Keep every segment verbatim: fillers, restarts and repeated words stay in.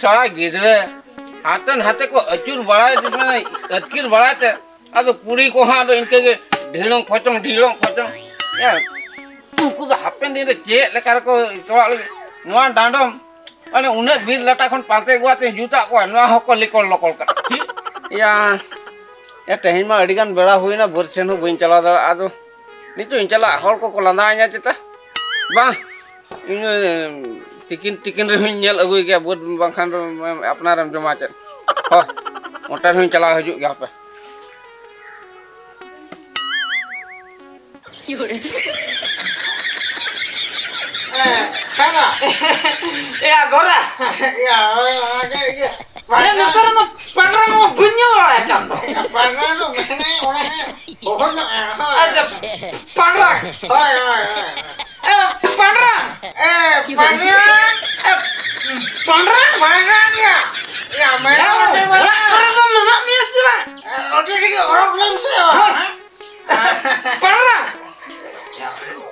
ᱠᱚᱲᱟ ᱜᱤᱫᱽᱨᱟᱹ ᱦᱟᱱᱛᱮ ᱱᱟᱛᱮ ᱠᱚ ᱟᱹᱪᱩᱨ ᱵᱟᱲᱟᱭ, ᱢᱟᱱᱮ ᱟᱹᱛᱠᱤᱨ ᱵᱟᱲᱟᱭ ᱛᱮ, ᱟᱫᱚ ᱠᱩᱲᱤ ᱠᱚᱦᱚᱸ ᱟᱫᱚ ᱤᱱᱠᱟᱹ ᱜᱮ ᱰᱷᱤᱲᱚᱝ ᱯᱷᱚᱪᱚᱝ, ᱰᱷᱤᱲᱚᱝ ᱯᱷᱚᱪᱚᱝ᱾ ᱦᱮᱸ, ᱩᱱᱠᱩ ᱫᱚ ᱦᱟᱯᱮᱱ ᱫᱤᱱ ᱨᱮ ᱪᱮᱫ ᱞᱮᱠᱟ ᱨᱮᱠᱚ ᱪᱟᱞᱟᱜ ᱞᱟᱹᱜᱤᱫ? ᱱᱚᱣᱟ ᱰᱟᱸᱰᱚᱢ, ᱢᱟᱱᱮ ᱩᱱᱟᱹᱜ ᱵᱤᱨ ᱞᱟᱴᱟ ᱠᱷᱚᱱ ᱯᱟᱱᱛᱮ ᱟᱹᱜᱩ ᱠᱟᱛᱮ ᱡᱩᱛᱟᱜ ᱠᱚᱣᱟ, ᱱᱚᱣᱟ ᱦᱚᱸᱠᱚ ᱞᱤᱠᱚᱲ ᱞᱚᱠᱚᱲ ᱠᱟᱜᱼᱟ᱾ ᱴᱷᱤᱠ? ᱭᱟ, ᱮ, ᱛᱮᱦᱮᱧ ᱢᱟ ᱟᱹᱰᱤ ᱜᱟᱱ ᱵᱮᱲᱟ ᱦᱩᱭᱱᱟ, ᱵᱟᱹᱫᱽ ᱥᱮᱱ ᱦᱚᱸ ᱵᱟᱹᱧ ᱪᱟᱞᱟᱣ ᱫᱟᱲᱮᱭᱟᱜᱼᱟ᱾ ᱟᱫᱚ ᱱᱤᱛᱚᱜ ᱤᱧ ᱪᱟᱞᱟᱜᱼᱟ, ᱦᱚᱲ ᱠᱚᱠᱚ ᱞᱟᱸᱫᱟᱣᱤᱧᱟ ᱪᱮᱛᱟ᱾ ᱵᱟᱝ, ᱤᱧ ᱛᱤᱠᱤᱱ, ᱛᱤᱠᱤᱱ ᱨᱮᱦᱚᱸᱧ ᱧᱮᱞ ᱟᱹᱜᱩᱭ ᱜᱮᱭᱟ ᱵᱟᱹᱫᱽ, ᱵᱟᱝᱠᱷᱟᱱ ᱫᱚ ᱟᱯᱱᱟᱨᱮᱢ ᱡᱚᱢᱟ ᱪᱮᱫ? ᱦᱚ, ᱚᱱᱛᱮ ᱨᱮᱦᱚᱸᱧ ᱪᱟᱞᱟᱣ ᱦᱤᱡᱩᱜ ᱜᱮᱭᱟ ᱦᱟᱯᱮ᱾ ᱮ, ᱠᱷᱟᱱᱟ᱾ ᱮᱭᱟ, ᱜᱚᱨᱟ᱾ ᱮᱭᱟ, ᱚᱱᱟ ᱜᱮ ᱤᱭᱟᱹ᱾ ᱮ, ᱱᱮᱛᱟᱨ ᱢᱟ ᱯᱟᱸᱰᱨᱟ ᱢᱟ ᱵᱟᱹᱧ ᱧᱮᱞ ᱵᱟᱲᱟᱭ ᱠᱟᱱ ᱫᱚ᱾ ᱯᱟᱸᱰᱨᱟ ᱫᱚ ᱢᱮᱱᱟᱭ, ᱚᱱᱟ ᱦᱮᱸ, ᱦᱚᱦᱚ ᱧᱚᱜ ᱮ, ᱦᱳᱭ᱾ ᱟᱪᱪᱷᱟ, ᱯᱟᱸᱰᱨᱟ᱾ ᱦᱳᱭ, ᱦᱳᱭ, ᱦᱳᱭ᱾ ᱮ, ᱯᱟᱸᱰᱨᱟ᱾ ᱮ, ᱯᱟᱸᱰᱨᱟ᱾ ᱮ, ᱯᱟᱸᱰᱨᱟ᱾ ᱯᱟᱸᱰᱨᱟ ᱜᱮᱭᱟ᱾ ᱮᱭᱟ, ᱢᱮᱱᱟᱭ ᱮ, ᱥᱮ ᱵᱟᱝ? ᱚᱲᱟᱜ ᱠᱚᱨᱮ ᱫᱚ ᱢᱮᱱᱟᱜ ᱢᱮᱭᱟ ᱥᱮ ᱵᱟᱝ? ᱮ, ᱚᱸᱰᱮ ᱠᱟᱹᱴᱤᱡ ᱚᱰᱚᱠ ᱞᱮᱢ ᱥᱮ ᱵᱟᱝ? ᱦᱳᱭ᱾ ᱯᱟᱸᱰᱨᱟ᱾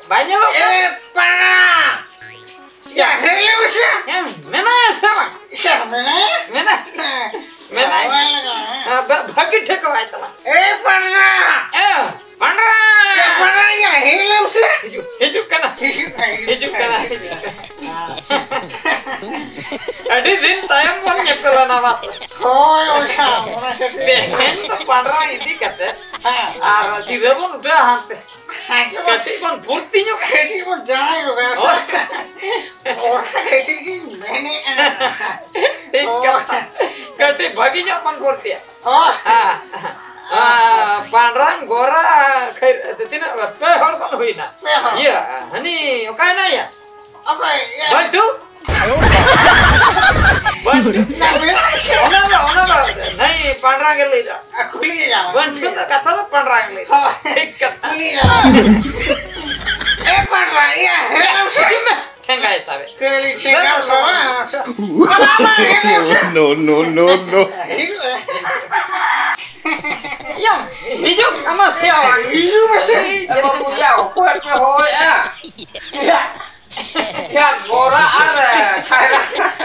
ᱵᱟᱭ ᱧᱮᱞᱚᱜ ᱠᱟᱱᱟ᱾ ᱮ ᱯᱟᱸᱰᱨᱟ! ᱭᱟ, ᱦᱮᱡ ᱞᱮᱱ ᱢᱮᱥᱮ᱾ ᱮ, ᱢᱮᱱᱟᱭᱟ ᱥᱮ ᱵᱟᱝ? ᱭᱟ, ᱢᱮᱱᱟᱭᱟ? ᱢᱮᱱᱟᱭ᱾ ᱦᱮᱸ᱾ ᱢᱮᱱᱟᱭ᱾ ᱵᱟᱭ ᱞᱟᱜᱟᱜᱼᱟ᱾ ᱦᱮᱸ, ᱵᱷᱟ-, ᱵᱷᱟᱹᱜᱤ ᱴᱷᱤᱠ ᱵᱟᱭ ᱛᱟᱢᱟ᱾ ᱮ ᱯᱟᱸᱰᱨᱟ! ᱮ, ᱯᱟᱸᱰᱨᱟ! ᱮ ᱯᱟᱸᱰᱨᱟ, ᱭᱟ, ᱦᱮᱡ ᱞᱮᱱ ᱢᱮᱥᱮ᱾ ᱦᱤᱡᱩᱜ, ᱦᱤᱡᱩᱜ ᱠᱟᱱᱟ᱾ ᱦᱤᱡᱩᱜ ᱠᱟᱱᱟ, ᱦᱤᱡᱩᱜ ᱠᱟᱱᱟ᱾ ᱦᱤᱡᱩᱜ ᱠᱟᱱᱟ, ᱦᱤᱡᱩᱜ ᱠᱟᱱᱟ᱾ ᱟᱹᱰᱤ ᱫᱤᱱ ᱛᱟᱭᱚᱢ ᱵᱚᱱ ᱧᱮᱯᱮᱞ ᱮᱱᱟ, ᱵᱟᱥ᱾ ᱦᱳᱭ, ᱚᱱᱠᱟ, ᱚᱱᱟ ᱠᱷᱟᱹᱛᱤᱨ᱾ ᱛᱮᱦᱮᱧ ᱫᱚ ᱯᱟᱸᱰᱨᱟ ᱤᱫᱤ ᱠᱟᱛᱮ ᱦᱮᱸ᱾ ᱟᱨ ᱥᱤᱫᱷᱟᱹ ᱵᱚᱱ ᱩᱴᱷᱟᱹᱜᱼᱟ ᱦᱟᱱᱛᱮ᱾ ᱦᱮᱸ, ᱡᱮᱢᱚᱱ ᱠᱟᱹᱴᱤᱡ ᱵᱚᱱ ᱯᱷᱩᱨᱛᱤ ᱧᱚᱜ᱾ ᱠᱟᱹᱴᱤᱡ ᱵᱚᱱ ᱡᱟᱶᱟᱭ ᱧᱚᱜᱟ, ᱥᱮ? ᱦᱳᱭ᱾ ᱚᱱᱟ ᱠᱟᱹᱴᱤᱡ ᱜᱤᱧ ᱢᱮᱱᱮᱫᱼᱟ᱾ ᱴᱷᱤᱠ ᱦᱳᱭ᱾ ᱠᱟᱛᱷᱟ᱾ ᱠᱟᱹᱴᱤᱡ ᱵᱷᱟᱹᱜᱤ ᱧᱚᱜ ᱵᱚᱱ ᱯᱷᱩᱨᱛᱤᱭᱟ᱾ ᱦᱳᱭ᱾ ᱦᱮᱸ᱾ ᱟᱨ ᱯᱟᱸᱰᱨᱟᱝ ᱜᱚᱨᱟ ᱠᱷᱟᱹᱨ-, ᱛᱤᱱᱟᱹᱜ, ᱯᱮ ᱦᱚᱲ ᱵᱚᱱ ᱦᱩᱭᱱᱟ᱾ ᱯᱮ ᱦᱚᱲ᱾ ᱤᱭᱟᱹ, ᱦᱟᱹᱱᱤ ᱚᱠᱟᱭᱮᱱᱟᱭ ᱭᱟ? ᱚᱠᱚᱭ? ᱤᱭᱟᱹ᱾ ᱵᱟᱹᱱᱴᱩ? ᱵᱟᱹᱱᱴᱩ? ᱚᱱᱟ ᱢᱮᱱᱟᱜ ᱜᱮᱭᱟ᱾ ᱚᱱᱟ ᱫᱚ, ᱚᱱᱟ ᱫᱚ, ᱱᱟᱹᱭ ᱯᱟᱸᱰᱨᱟ ᱜᱮ ᱞᱟᱹᱭ ᱫᱟ᱾ ᱟ, ᱠᱩᱞᱤᱭᱮᱭᱟ᱾ ᱵᱟᱹᱱᱴᱩ ᱫᱚ ᱠᱟᱛᱷᱟ ᱫᱚ ᱯᱟᱸᱰᱨᱟ ᱜᱮ ᱞᱟᱹᱭ ᱫᱟ᱾ ᱦᱳᱭ᱾ ᱴᱷᱤᱠ ᱠᱟᱛᱷᱟ᱾ ᱠᱩᱞᱤᱭᱮᱭᱟ᱾ ᱮ ᱯᱟᱸᱰᱨᱟ, ᱤᱭᱟᱹ, ᱦᱮᱡ ᱞᱮᱱ ᱥᱮ᱾ ᱦᱤᱡᱩᱜ ᱢᱮ᱾ ᱴᱷᱮᱸᱜᱟᱭ ᱥᱟᱵᱮ᱾ ᱠᱷᱟᱹᱞᱤ ᱴᱷᱮᱸᱜᱟ ᱥᱟᱵᱟ᱾ ᱟᱢᱟ, ᱦᱮᱡ ᱞᱮᱱ ᱥᱮ᱾ No, no, no, no, no. ᱦᱤᱡᱩᱜ ᱢᱮ᱾ ᱭᱟ, ᱦᱤᱡᱩᱜ ᱟᱢᱟ ᱥᱮ ᱵᱟᱝ? ᱦᱤᱡᱩᱜ ᱢᱮᱥᱮ᱾ ᱮ ᱵᱟᱹᱵᱩ, ᱭᱟ, ᱚᱠᱚᱭ ᱯᱮ ᱦᱚᱦᱚᱭᱮᱜᱼᱟ? ᱭᱟ᱾ ᱭᱟ, ᱜᱚᱨᱟ ᱟᱨ, ᱮ, ᱠᱷᱟᱭᱨᱟ᱾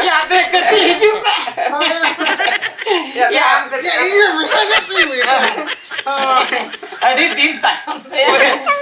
ᱭᱟ, ᱠᱟᱹᱴᱤᱡ ᱦᱤᱡᱩᱜ ᱯᱮ᱾ ᱭᱟ, ᱟᱢ ᱠᱟᱹᱴᱤᱡ᱾ ᱭᱟ, ᱤᱧ ᱫᱚ ᱢᱮᱥᱟ ᱧᱚᱜ ᱠᱚᱧ ᱢᱮᱥᱟ᱾ ᱦᱳᱭ᱾ ᱟᱹᱰᱤ ᱫᱤᱱ ᱛᱟᱭᱚᱢ ᱛᱮ᱾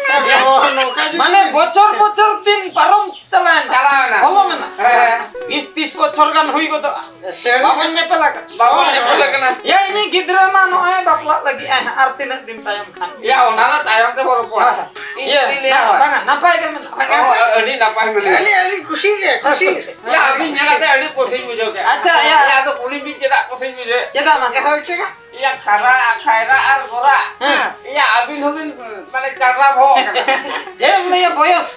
ᱱᱚᱜᱼᱚ ᱱᱚᱝᱠᱟ ᱡᱩᱫᱤ ᱢᱟᱱᱮ ᱵᱚᱪᱷᱚᱨ ᱵᱚᱪᱷᱚᱨ ᱫᱤᱱ ᱯᱟᱨᱚᱢ ᱪᱟᱞᱟᱣᱮᱱᱟ᱾ ᱪᱟᱞᱟᱣᱮᱱᱟ᱾ ᱵᱚᱞᱚ ᱢᱮᱱᱟ᱾ ᱦᱮᱸ, ᱦᱮᱸ᱾ ᱵᱤᱥ ᱛᱤᱥ ᱵᱚᱪᱷᱚᱨ ᱜᱟᱱ ᱦᱩᱭ ᱜᱚᱫᱚᱜᱼᱟ᱾ ᱥᱟᱹᱨᱤ ᱵᱟᱵᱚᱱ ᱜᱮ᱾ ᱧᱮᱯᱮᱞ ᱟᱠᱟᱱᱟ᱾ ᱵᱟᱵᱚᱱ ᱧᱮᱯᱮᱞ ᱟᱠᱟᱱᱟ᱾ ᱭᱟ, ᱤᱧᱤᱡ ᱜᱤᱫᱽᱨᱟᱹ ᱢᱟ ᱱᱚᱜᱼᱚᱭ ᱵᱟᱯᱞᱟᱜ ᱞᱟᱹᱜᱤᱫ ᱟᱭ ᱦᱟᱸᱜ, ᱟᱨ ᱛᱤᱱᱟᱹᱜ ᱫᱤᱱ ᱛᱟᱭᱚᱢ ᱠᱷᱟᱱ᱾ ᱭᱟ, ᱚᱱᱟ ᱫᱚ ᱛᱟᱭᱚᱢ ᱛᱮ ᱵᱚᱱ ᱨᱚᱯᱚᱲᱟ᱾ ᱦᱳᱭ᱾ ᱤᱧ ᱤᱭᱟᱹ, ᱪᱮᱫ ᱤᱧ ᱞᱟᱹᱭᱟ? ᱵᱟᱝ, ᱵᱟᱝᱟ, ᱱᱟᱯᱟᱭ ᱜᱮ ᱢᱮᱱᱟᱜᱼᱟ᱾ ᱚ, ᱟᱹᱰᱤ ᱱᱟᱯᱟᱭ ᱢᱮᱱᱟᱜᱼᱟ᱾ ᱟᱹᱞᱤᱧ, ᱟᱹᱞᱤᱧ ᱠᱩᱥᱤ ᱜᱮ, ᱠᱩᱥᱤ᱾ ᱠᱩᱥᱤ᱾ ᱭᱟ, ᱟᱹᱵᱤᱱ ᱧᱮᱞ ᱠᱟᱛᱮ ᱟᱹᱰᱤ ᱠᱩᱥᱤᱧ ᱵᱩᱡᱷᱟᱹᱣ ᱠᱮᱫᱼᱟ᱾ ᱟᱪᱪᱷᱟ, ᱭᱟ᱾ ᱭᱟ, ᱟᱫᱚ ᱠᱩᱞᱤ ᱵᱤᱱ ᱪᱮᱫᱟᱜ ᱠᱩᱥᱤᱧ ᱵᱩᱡᱷᱟᱹᱣ? ᱪᱮᱫᱟᱜ ᱵᱟᱝ? ᱦᱳᱭ, ᱪᱮᱫᱟᱜ? ᱭᱟ, ᱠᱷᱟᱨᱟ, ᱠᱷᱟᱭᱨᱟ ᱟᱨ ᱜᱚᱨᱟ᱾ ᱦᱮᱸ᱾ ᱭᱟ, ᱟᱹᱵᱤᱱ ᱦᱚᱸᱵᱤᱱ, ᱢᱟᱱᱮ, ᱪᱟᱰᱨᱟ ᱵᱚᱦᱚᱜ ᱠᱟᱱᱟ᱾ ᱪᱮᱫ ᱮᱢ ᱞᱟᱹᱭᱟ, ᱵᱚᱭᱚᱥ,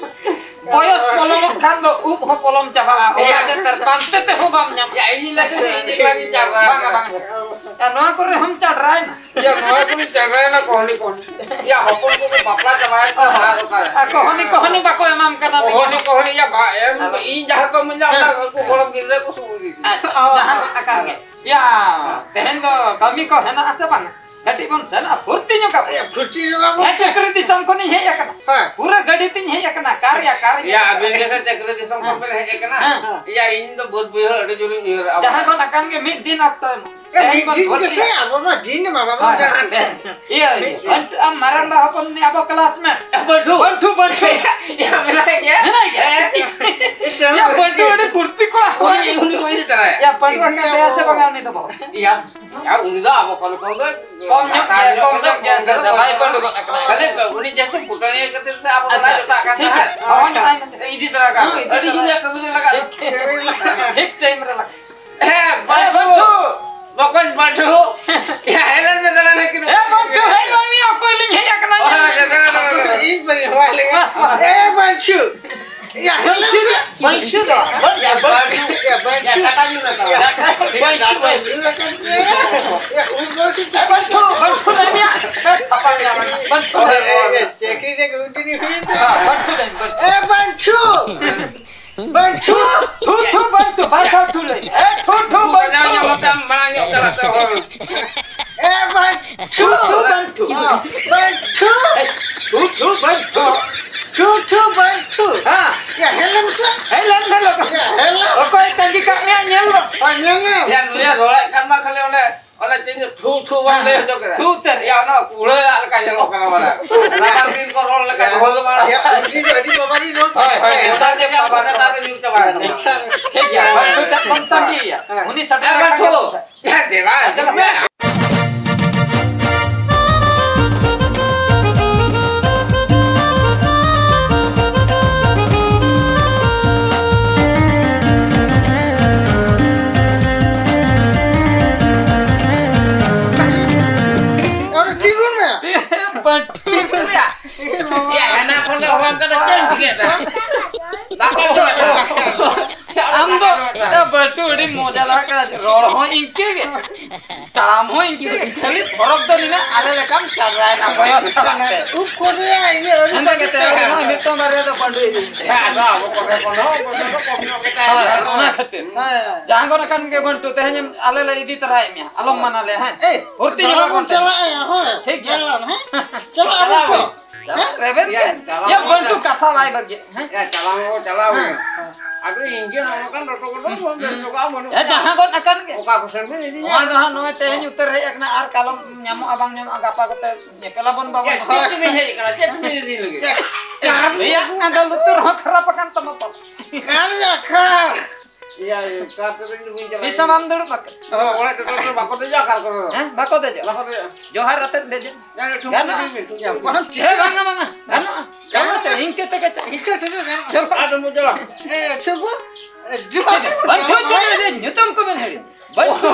ᱵᱚᱭᱚᱥ ᱯᱚᱞᱚᱢᱚᱜ ᱠᱷᱟᱱ ᱫᱚ ᱩᱵ ᱦᱚᱸ ᱯᱚᱞᱚᱢ ᱪᱟᱵᱟᱜᱼᱟ᱾ ᱚᱱᱟ ᱦᱮᱸ᱾ ᱪᱮᱛᱟᱱ ᱯᱟᱱᱛᱮ ᱛᱮᱦᱚᱸ ᱵᱟᱢ ᱧᱟᱢᱟ᱾ ᱭᱟ, ᱤᱧ ᱞᱟᱹᱭ ᱫᱟᱹᱧ, ᱤᱧ ᱢᱟ ᱜᱤᱧ ᱪᱟᱰᱨᱟ ᱵᱟᱝᱟ, ᱟᱠᱟᱱᱟ᱾ ᱵᱟᱝᱟ᱾ ᱭᱟ, ᱱᱚᱣᱟ ᱠᱚᱨᱮ ᱦᱚᱸᱢ ᱪᱟᱰᱨᱟᱭᱮᱱᱟ᱾ ᱭᱟ, ᱱᱚᱣᱟ ᱠᱚᱨᱮ ᱪᱟᱰᱨᱟᱭᱮᱱᱟ, ᱠᱚᱦᱱᱤ, ᱠᱚᱦᱱᱤ᱾ ᱭᱟ, ᱦᱚᱯᱚᱱ ᱠᱚᱠᱚ ᱵᱟᱯᱞᱟ ᱪᱟᱵᱟᱭᱮᱱ ᱠᱷᱟᱱ ᱟᱨ ᱚᱠᱟᱨᱮ? ᱟᱨ ᱠᱚᱦᱱᱤ, ᱠᱚᱦᱱᱤ ᱵᱟᱠᱚ ᱮᱢᱟᱢ ᱠᱟᱱᱟ᱾ ᱠᱚᱦᱱᱤ, ᱠᱚᱦᱱᱤ, ᱭᱟ, ᱵᱟ, ᱮᱢ, ᱟᱫᱚ ᱤᱧ ᱡᱟᱦᱟᱸ ᱠᱚ ᱢᱮᱱᱟ, ᱦᱮᱸ᱾ ᱚᱱᱟ ᱩᱱᱠᱩ ᱜᱚᱲᱚᱢ ᱜᱤᱫᱽᱨᱟᱹ ᱠᱚ ᱥᱩᱨ ᱤᱫᱤ ᱠᱤᱧᱟ᱾ ᱟᱪᱪᱷᱟ, ᱡᱟᱦᱟᱸ ᱜᱚᱫ ᱟᱠᱟᱱ ᱜᱮ᱾ ᱭᱟ, ᱛᱮᱦᱮᱧ ᱫᱚ ᱠᱟᱹᱢᱤ ᱠᱚ ᱦᱮᱱᱟᱜ ᱟᱥᱮ ᱵᱟᱝ? ᱠᱟᱹᱴᱤᱡ ᱵᱚᱱ ᱪᱟᱞᱟᱜᱼᱟ, ᱯᱷᱩᱨᱛᱤ ᱧᱚᱜ ᱟᱵᱚᱱ᱾ ᱮ, ᱯᱷᱩᱨᱛᱤ ᱧᱚᱜ ᱟᱵᱚᱱ ᱦᱮᱸ, ᱥᱮ᱾ ᱪᱟᱹᱠᱨᱤ ᱫᱤᱥᱚᱢ ᱠᱷᱚᱱᱤᱧ ᱦᱮᱡ ᱟᱠᱟᱱᱟ᱾ ᱦᱮᱸ᱾ ᱯᱩᱨᱟᱹ ᱜᱟᱹᱰᱤ ᱛᱤᱧ ᱦᱮᱡ ᱟᱠᱟᱱᱟ, ᱠᱟᱨ ᱭᱟ, ᱠᱟᱨ ᱤᱧ ᱭᱟ, ᱦᱮᱡ ᱟᱹᱵᱤᱱ ᱟᱠᱟᱱᱟ᱾ ᱜᱮ ᱥᱮ ᱪᱟᱹᱠᱨᱤ ᱫᱤᱥᱚᱢ ᱠᱷᱚᱱ ᱦᱮᱸ᱾ ᱵᱤᱱ ᱦᱮᱡ ᱟᱠᱟᱱᱟ? ᱦᱮᱸ᱾ ᱭᱟ, ᱤᱧ ᱫᱚ ᱵᱟᱹᱫᱽ ᱵᱟᱹᱭᱦᱟᱹᱲ ᱟᱹᱰᱤ ᱡᱳᱨᱤᱧ ᱩᱭᱦᱟᱹᱨᱟ᱾ ᱡᱟᱦᱟᱸ ᱜᱚᱫ ᱟᱠᱟᱱ ᱜᱮ ᱢᱤᱫ ᱫᱤᱱ ᱚᱠᱛᱚ ᱮᱢᱚᱜ᱾ ᱮ, ᱛᱮᱦᱮᱧ ᱢᱤᱫ ᱵᱚᱱ ᱫᱤᱱ ᱵᱷᱚᱨᱛᱤᱜᱼᱟ᱾ ᱜᱮᱥᱮ ᱟᱵᱚ ᱢᱟ ᱫᱤᱱ ᱢᱟ ᱵᱟᱵᱚᱱ ᱦᱮᱸ, ᱪᱟᱞᱟᱜ᱾ ᱦᱮᱸ᱾ ᱤᱭᱟᱹ, ᱤᱭᱟᱹ, ᱵᱟᱹᱱᱴᱩ, ᱟᱢ ᱢᱟᱨᱟᱝᱵᱟ ᱦᱚᱯᱚᱱ ᱩᱱᱤ ᱟᱵᱚ classmate᱾ ᱵᱟᱹᱱᱴᱩ᱾ ᱵᱟᱹᱱᱴᱩ, ᱵᱟᱹᱱᱴᱩ᱾ ᱭᱟ, ᱢᱮᱱᱟᱭ ᱜᱮᱭᱟ? ᱢᱮᱱᱟᱭ ᱜᱮᱭᱟ? ᱦᱮᱸ᱾ ᱤᱥ᱾ ᱭᱟ, ᱵᱟᱹᱱᱴᱩ ᱟᱹᱰᱤ ᱯᱷᱩᱨᱛᱤ ᱠᱚᱲᱟ᱾ ᱩᱱᱤ, ᱩᱱᱤ ᱠᱚ ᱤᱫᱤ ᱛᱟᱨᱟᱭᱟ᱾ ᱭᱟ, ᱯᱟᱹᱴᱩᱣᱟᱹ ᱠᱟᱱ ᱛᱟᱭᱟ ᱥᱮ ᱵᱟᱝᱟ ᱩᱱᱤ ᱫᱚ ᱵᱟᱵᱟ? ᱭᱟ, ᱭᱟ, ᱩᱱᱤ ᱫᱚ ᱟᱵᱚ ᱠᱷᱚᱱ, ᱠᱷᱚᱱ ᱫᱚ ᱠᱚᱢ ᱧᱚᱜ ᱞᱟᱛᱟᱨ ᱜᱮᱭᱟ, ᱧᱚᱜ ᱠᱚᱢ ᱜᱮᱭᱟ, ᱧᱚᱜ ᱜᱮᱭᱟ, ᱠᱚᱢ ᱧᱚᱜ ᱵᱟᱭ ᱜᱮᱭᱟ᱾ ᱯᱟᱹᱰᱩ ᱜᱚᱫ ᱟᱠᱟᱱᱟ᱾ ᱠᱷᱟᱹᱞᱤ ᱩᱱᱤ just ᱯᱷᱩᱴᱟᱹᱱᱤᱭᱟᱹ ᱠᱷᱟᱹᱛᱤᱨ ᱛᱮ ᱟᱵᱚ ᱟᱪᱪᱷᱟ, ᱵᱟᱞᱮ ᱟᱪᱪᱷᱟ, ᱡᱚᱴᱟᱜ ᱠᱟᱱ ᱴᱷᱤᱠ, ᱛᱟᱦᱮᱸᱫ᱾ ᱦᱚᱸ, ᱦᱚᱸ, ᱦᱚᱸ᱾ ᱤᱫᱤ ᱛᱟᱨᱟ ᱠᱟᱜ ᱦᱚᱸ, ᱢᱮ᱾ ᱤᱫᱤ ᱟᱹᱰᱤ ᱛᱟᱨᱟ ᱡᱤᱞ ᱠᱟᱜ ᱨᱮᱭᱟᱜ ᱠᱟᱹᱢᱤ ᱨᱮ ᱞᱟᱜᱟᱜ᱾ ᱴᱷᱤᱠ, ᱴᱷᱤᱠ᱾ ᱴᱷᱤᱠ time ᱨᱮ ᱞᱟᱜᱟᱜ᱾ ᱦᱮᱸ, ᱦᱮᱸ, ᱵᱟᱹᱱᱴᱩ᱾ ᱵᱟᱹᱱᱴᱩ᱾ ᱵᱚᱠᱚᱧ ᱵᱟᱹᱱᱴᱩ᱾ ᱭᱟ, ᱦᱮᱡ ᱞᱮᱱ ᱢᱮ ᱫᱟᱬᱟᱱ ᱦᱟᱹᱠᱤᱱ᱾ ᱮ, ᱵᱟᱹᱱᱴᱩ, ᱦᱮᱡ ᱞᱮᱱ ᱢᱮᱭᱟ, ᱚᱠᱚᱭ ᱞᱤᱧ ᱦᱮᱡ ᱟᱠᱟᱱᱟ? ᱦᱳᱭ, ᱦᱳᱭ, ᱫᱮᱞᱟ, ᱫᱮᱞᱟ, ᱫᱮᱞᱟ᱾ ᱤᱧ ᱵᱟᱹᱧ ᱦᱚᱦᱚᱣᱟᱭ ᱞᱮᱠᱟ᱾ ᱮ, ᱵᱟᱹᱱᱴᱩ᱾ ᱭᱟ, ᱦᱮᱡ ᱞᱮᱱ ᱵᱟᱹᱱᱴᱩ ᱢᱮᱥᱮ᱾ ᱫᱚ, ᱵᱟᱹᱱᱴᱩ ᱫᱚ᱾ ᱭᱟ, ᱵᱟᱹᱱᱴᱩ᱾ ᱭᱟ, ᱵᱟᱹᱱᱴᱩ᱾ ᱭᱟ, ᱠᱟᱴᱟ ᱧᱩᱨ ᱟᱠᱟᱱᱟ᱾ ᱵᱟᱹᱱᱴᱩ, ᱵᱟᱹᱱᱴᱩ᱾ ᱭᱟ, ᱩᱱ ᱫᱚ ᱥᱮ ᱮ, ᱵᱟᱹᱱᱴᱩ, ᱵᱟᱹᱱᱴᱩ ᱞᱟᱹᱭ ᱢᱮᱭᱟ᱾ ᱮ, ᱛᱷᱟᱯᱟ ᱢᱮᱭᱟ, ᱵᱟᱹᱱᱴᱩ᱾ ᱮ, ᱮ, ᱮ, ᱪᱟᱹᱠᱨᱤ ᱨᱮ ᱜᱩᱱᱴᱤ ᱦᱩᱭᱮᱱ ᱛᱟᱭᱟ᱾ ᱦᱮᱸ, ᱵᱟᱹᱱᱴᱩ ᱞᱟᱹᱭ ᱢᱮ, ᱵᱟᱹᱱᱴᱩ᱾ ᱮ, ᱵᱟᱹᱱᱴᱩ᱾ ᱛᱷᱩ, ᱛᱷᱩ, ᱵᱟᱹᱱᱴᱩ, ᱵᱟᱨ ᱫᱷᱟᱣ ᱛᱷᱩ ᱞᱟᱹᱭ ᱢᱮ᱾ ᱮ, ᱛᱷᱩ, ᱛᱷᱩ, ᱵᱟᱹᱱᱴᱩ᱾ ᱢᱟᱲᱟᱝ ᱧᱚᱜ ᱛᱟᱞᱟᱝ ᱛᱮ ᱦᱚᱲ᱾ ᱮ, ᱵᱟᱹᱱᱴᱩ᱾ ᱛᱷᱩ, ᱛᱷᱩ, ᱵᱟᱹᱱᱴᱩ᱾ ᱵᱟᱹᱱᱴᱩ᱾ ᱮ, ᱛᱷᱩ, ᱛᱷᱩ, ᱵᱟᱹᱱᱴᱩ᱾ ᱛᱷᱩ, ᱛᱷᱩ, ᱵᱟᱹᱱᱴᱩ᱾ ᱦᱮᱸ᱾ ᱭᱟ, ᱦᱮᱡ ᱞᱮᱱ ᱢᱮᱥᱮ᱾ ᱦᱮᱡ ᱞᱮᱱ ᱢᱮ ᱞᱚᱜᱚᱱ᱾ ᱭᱟ, ᱦᱮᱡ ᱞᱮᱱ᱾ ᱚᱠᱚᱭ ᱛᱟᱺᱜᱤ ᱠᱟᱜ ᱢᱮᱭᱟ, ᱧᱮᱞ ᱢᱮ᱾ ᱦᱳᱭ, ᱧᱮᱞ ᱢᱮ᱾ ᱭᱟ, ᱱᱩᱭᱮ ᱨᱚᱲᱮᱫ ᱠᱷᱟᱱ ᱢᱟ ᱠᱷᱟᱹᱞᱤ ᱚᱱᱮ, ᱚᱱᱮ ᱪᱮᱫ ᱤᱧ ᱛᱷᱩ ᱛᱷᱩ ᱵᱟᱝ ᱞᱟᱹᱭ ᱦᱚᱪᱚ ᱠᱮᱫᱟ᱾ ᱛᱷᱩ ᱩᱛᱟᱹᱨ᱾ ᱭᱟ, ᱚᱱᱟ ᱠᱩᱲᱟᱹ ᱟᱜ ᱞᱮᱠᱟ ᱧᱮᱞᱚᱜ ᱠᱟᱱᱟ ᱵᱟᱲᱟ᱾ ᱨᱟᱵᱟᱝ ᱫᱤᱱ ᱠᱚ ᱨᱚᱲ ᱞᱮᱠᱟ ᱨᱚᱲ ᱜᱮ ᱵᱟᱝ᱾ ᱭᱟ, ᱩᱱᱤ ᱫᱚ ᱟᱹᱰᱤ ᱵᱟᱵᱟᱨᱤᱡ ᱨᱚᱲ᱾ ᱦᱳᱭ, ᱦᱳᱭ, ᱱᱮᱛᱟᱨ ᱜᱮ ᱵᱟᱵᱟ ᱱᱮᱛᱟᱨ ᱫᱚ ᱧᱩᱨ ᱪᱟᱵᱟᱭᱮᱱ ᱛᱟᱢᱟ᱾ ᱟᱪᱪᱷᱟ, ᱴᱷᱤᱠ ᱜᱮᱭᱟ᱾ ᱦᱳᱭ, ᱦᱳᱭ, ᱦᱳᱭ, ᱵᱟᱹᱵᱩ ᱛᱟᱢ ᱛᱟᱺᱜᱤᱭᱮᱭᱟ᱾ ᱦᱮᱸ᱾ ᱩᱱᱤ ᱥᱮᱴᱮᱨ ᱦᱮᱸ, ᱟᱠᱟᱱ ᱵᱟᱹᱵᱩ᱾ ᱜᱮᱭᱟ᱾ ᱦᱮᱸ, ᱫᱮᱞᱟ, ᱟᱫᱚ ᱫᱮᱞᱟ᱾ ᱟᱨᱮ, ᱛᱤᱸᱜᱩᱱ ᱢᱮ᱾ ᱵᱟᱹᱴᱤ ᱠᱚ ᱨᱮᱭᱟᱜ᱾ ᱭᱟ, ᱦᱟᱱᱟ ᱠᱷᱚᱱ ᱞᱮ ᱦᱚᱦᱚ ᱟᱢ ᱠᱟᱱᱟ, ᱪᱮᱫ ᱮᱢ ᱪᱤᱠᱟᱹᱭᱮᱫᱟ? ᱫᱟᱠᱟ ᱡᱚᱢ ᱢᱮ᱾ ᱟᱢ ᱫᱚ, ᱮ, ᱵᱟᱹᱴᱩ, ᱟᱹᱰᱤ ᱢᱚᱡᱟ ᱫᱷᱟᱨᱟ ᱠᱟᱱᱟ᱾ ᱨᱚᱲ ᱦᱚᱸ ᱤᱱᱠᱟᱹ ᱜᱮ, ᱛᱟᱲᱟᱢ ᱦᱚᱸ ᱤᱱᱠᱟᱹ ᱜᱮ᱾ ᱠᱷᱟᱹᱞᱤ ᱯᱷᱚᱨᱚᱠ ᱫᱚ ᱱᱤᱱᱟᱹᱜ ᱟᱞᱮ ᱞᱮᱠᱟᱢ ᱪᱟᱞᱟᱣᱮᱱᱟ ᱵᱚᱭᱚᱥ ᱥᱟᱞᱟᱜ ᱛᱮ᱾ ᱩᱵ ᱠᱚ ᱨᱮᱭᱟᱜ ᱤᱭᱟᱹ ᱟᱹᱨᱩ ᱦᱮᱸᱫᱮ ᱜᱮᱛᱮ, ᱠᱟᱛᱮ᱾ ᱱᱚᱜᱼᱚᱭ ᱢᱤᱫᱴᱟᱝ ᱵᱟᱨᱭᱟ ᱫᱚ ᱵᱟᱹᱰᱩ ᱤᱫᱤ᱾ ᱦᱮᱸ, ᱟᱫᱚ ᱟᱵᱚ ᱠᱚᱨᱮ ᱠᱷᱚᱱ ᱦᱚᱸ ᱵᱚᱭᱚᱥ ᱫᱚ ᱠᱚᱢ ᱧᱚᱜ ᱜᱮᱛᱟᱭᱟ᱾ ᱦᱳᱭ, ᱚᱱᱟ ᱠᱷᱟᱹᱛᱤᱨ᱾ ᱦᱮᱸ᱾ ᱡᱟᱦᱟᱸ ᱠᱚ ᱱᱟᱠᱷᱟᱱ ᱜᱮ ᱵᱟᱹᱱᱴᱩ, ᱛᱮᱦᱮᱧ ᱟᱞᱮ ᱞᱮ ᱤᱫᱤ ᱛᱚᱨᱟᱭᱮᱫ ᱢᱮᱭᱟ, ᱟᱞᱚᱢ ᱢᱟᱱᱟ ᱞᱮᱭᱟ, ᱦᱮᱸ? ᱮᱭ, ᱵᱷᱚᱨᱛᱤ ᱫᱟᱬᱟᱱ ᱧᱚᱜ ᱵᱚᱱ ᱟᱠᱟᱱ ᱪᱟᱞᱟᱜᱼᱟ, ᱦᱳᱭ᱾ ᱴᱷᱤᱠ ᱜᱮᱭᱟ᱾ ᱫᱟᱬᱟᱱ, ᱦᱮᱸ? ᱪᱟᱞᱟᱜ ᱟᱵᱚᱱ ᱪᱚ᱾ ᱪᱟᱞᱟᱜ, ᱨᱮᱵᱮᱱ ᱭᱟ, ᱠᱮᱫ᱾ ᱪᱟᱞᱟᱜ ᱭᱟ, ᱟᱵᱚᱱ᱾ ᱵᱟᱹᱱᱴᱩ ᱠᱟᱛᱷᱟ ᱵᱟᱭ ᱵᱟᱹᱜᱤᱭᱟ, ᱦᱮᱸ? ᱭᱟ, ᱪᱟᱞᱟᱣ ᱢᱟᱵᱚ ᱪᱟᱞᱟᱣ ᱦᱮᱸ᱾ ᱜᱮ᱾ ᱟᱫᱚ ᱤᱧ ᱜᱮ ᱱᱚᱜᱼᱚ ᱱᱚᱝᱠᱟᱱ ᱨᱚᱴᱚ ᱠᱚᱴᱚ ᱵᱟᱹᱱᱩᱜ ᱭᱟ, ᱠᱚᱣᱟ᱾ ᱡᱟᱦᱟᱸ ᱜᱚᱫ ᱟᱠᱟᱱ ᱜᱮ᱾ ᱚᱠᱟ ᱠᱚᱥᱮᱱ ᱵᱤᱱ ᱤᱫᱤᱧᱟ? ᱱᱚᱣᱟ ᱫᱚ ᱦᱟᱸᱜ ᱱᱚᱜᱼᱚᱭ ᱛᱮᱦᱮᱧ ᱩᱛᱟᱹᱨ ᱦᱮᱡ ᱟᱠᱟᱱᱟ, ᱟᱨ ᱠᱟᱞᱚᱢ ᱧᱟᱢᱚᱜᱼᱟ ᱵᱟᱝ ᱧᱟᱢᱚᱜᱼᱟ, ᱜᱟᱯᱟ ᱠᱚᱛᱮ ᱧᱮᱯᱮᱞ ᱟᱵᱚᱱ ᱵᱟᱵᱚᱱ᱾ ᱭᱟ, ᱪᱮᱫ ᱛᱮᱵᱤᱱ ᱦᱮᱡ ᱟᱠᱟᱱᱟ? ᱪᱮᱫ ᱛᱮᱵᱤᱱ ᱤᱫᱤ ᱞᱟᱹᱜᱤᱫ? ᱭᱟ, ᱠᱟᱨ ᱨᱮᱭᱟᱜ ᱟᱫᱚ ᱞᱩᱛᱩᱨ ᱦᱚᱸ ᱠᱷᱟᱨᱟᱯ ᱟᱠᱟᱱ ᱛᱟᱢᱟ ᱯᱟᱞᱮ᱾ ᱠᱟᱨ ᱭᱟ, ᱠᱟᱨ᱾ ᱭᱟ, ᱭᱟ, ᱠᱟᱨ ᱛᱮᱫᱚ ᱤᱧ ᱫᱚ ᱵᱟᱹᱧ ᱪᱟᱞᱟᱜᱼᱟ᱾ ᱛᱤᱥ ᱦᱚᱸ ᱵᱟᱢ ᱫᱩᱲᱩᱵ ᱟᱠᱟᱱᱟ? ᱦᱳᱭ, ᱚᱲᱟᱜ ᱨᱮᱫᱚ ᱵᱟᱠᱚ ᱫᱮᱡᱚᱜᱼᱟ, ᱠᱟᱨ ᱠᱚᱨᱮ ᱫᱚ᱾ ᱦᱮᱸ, ᱵᱟᱠᱚ ᱫᱮᱡᱚᱜᱼᱟ᱾ ᱵᱟᱠᱚ ᱫᱮᱡᱚᱜᱼᱟ᱾ ᱡᱚᱦᱟᱨ ᱟᱛᱮᱫ ᱫᱮᱡᱚᱜ᱾ ᱭᱟ, ᱭᱟ, ᱴᱷᱩᱢᱠᱩ ᱜᱟᱱᱚᱜᱼᱟ᱾ ᱫᱮᱡᱚᱜ ᱵᱤᱱ, ᱴᱷᱤᱠ ᱜᱮᱭᱟ᱾ ᱵᱟᱝ ᱪᱮ, ᱵᱟᱝᱟ, ᱵᱟᱝᱟ᱾ ᱜᱟᱱᱚᱜᱼᱟ᱾ ᱜᱟᱱᱚᱜᱼᱟ ᱥᱮ, ᱤᱱᱠᱟᱹ ᱛᱮᱜᱮ ᱪᱟᱞᱟᱜ᱾ ᱤᱱᱠᱟᱹ ᱛᱮᱜᱮ ᱜᱟᱱᱚᱜᱼᱟ᱾ ᱪᱚᱞᱚ᱾ ᱟᱨ ᱢᱚᱡᱚᱞᱟ᱾ ᱮ, ᱴᱷᱩᱢᱠᱩ᱾ ᱮ, ᱡᱚᱦᱟᱨ᱾ ᱵᱟᱝ, ᱴᱷᱩᱢᱠᱩ ᱫᱚ ᱧᱩᱛᱩᱢ ᱠᱚᱵᱮᱱ ᱦᱤᱲᱤᱧ᱾ ᱵᱟᱹᱱᱴᱩ᱾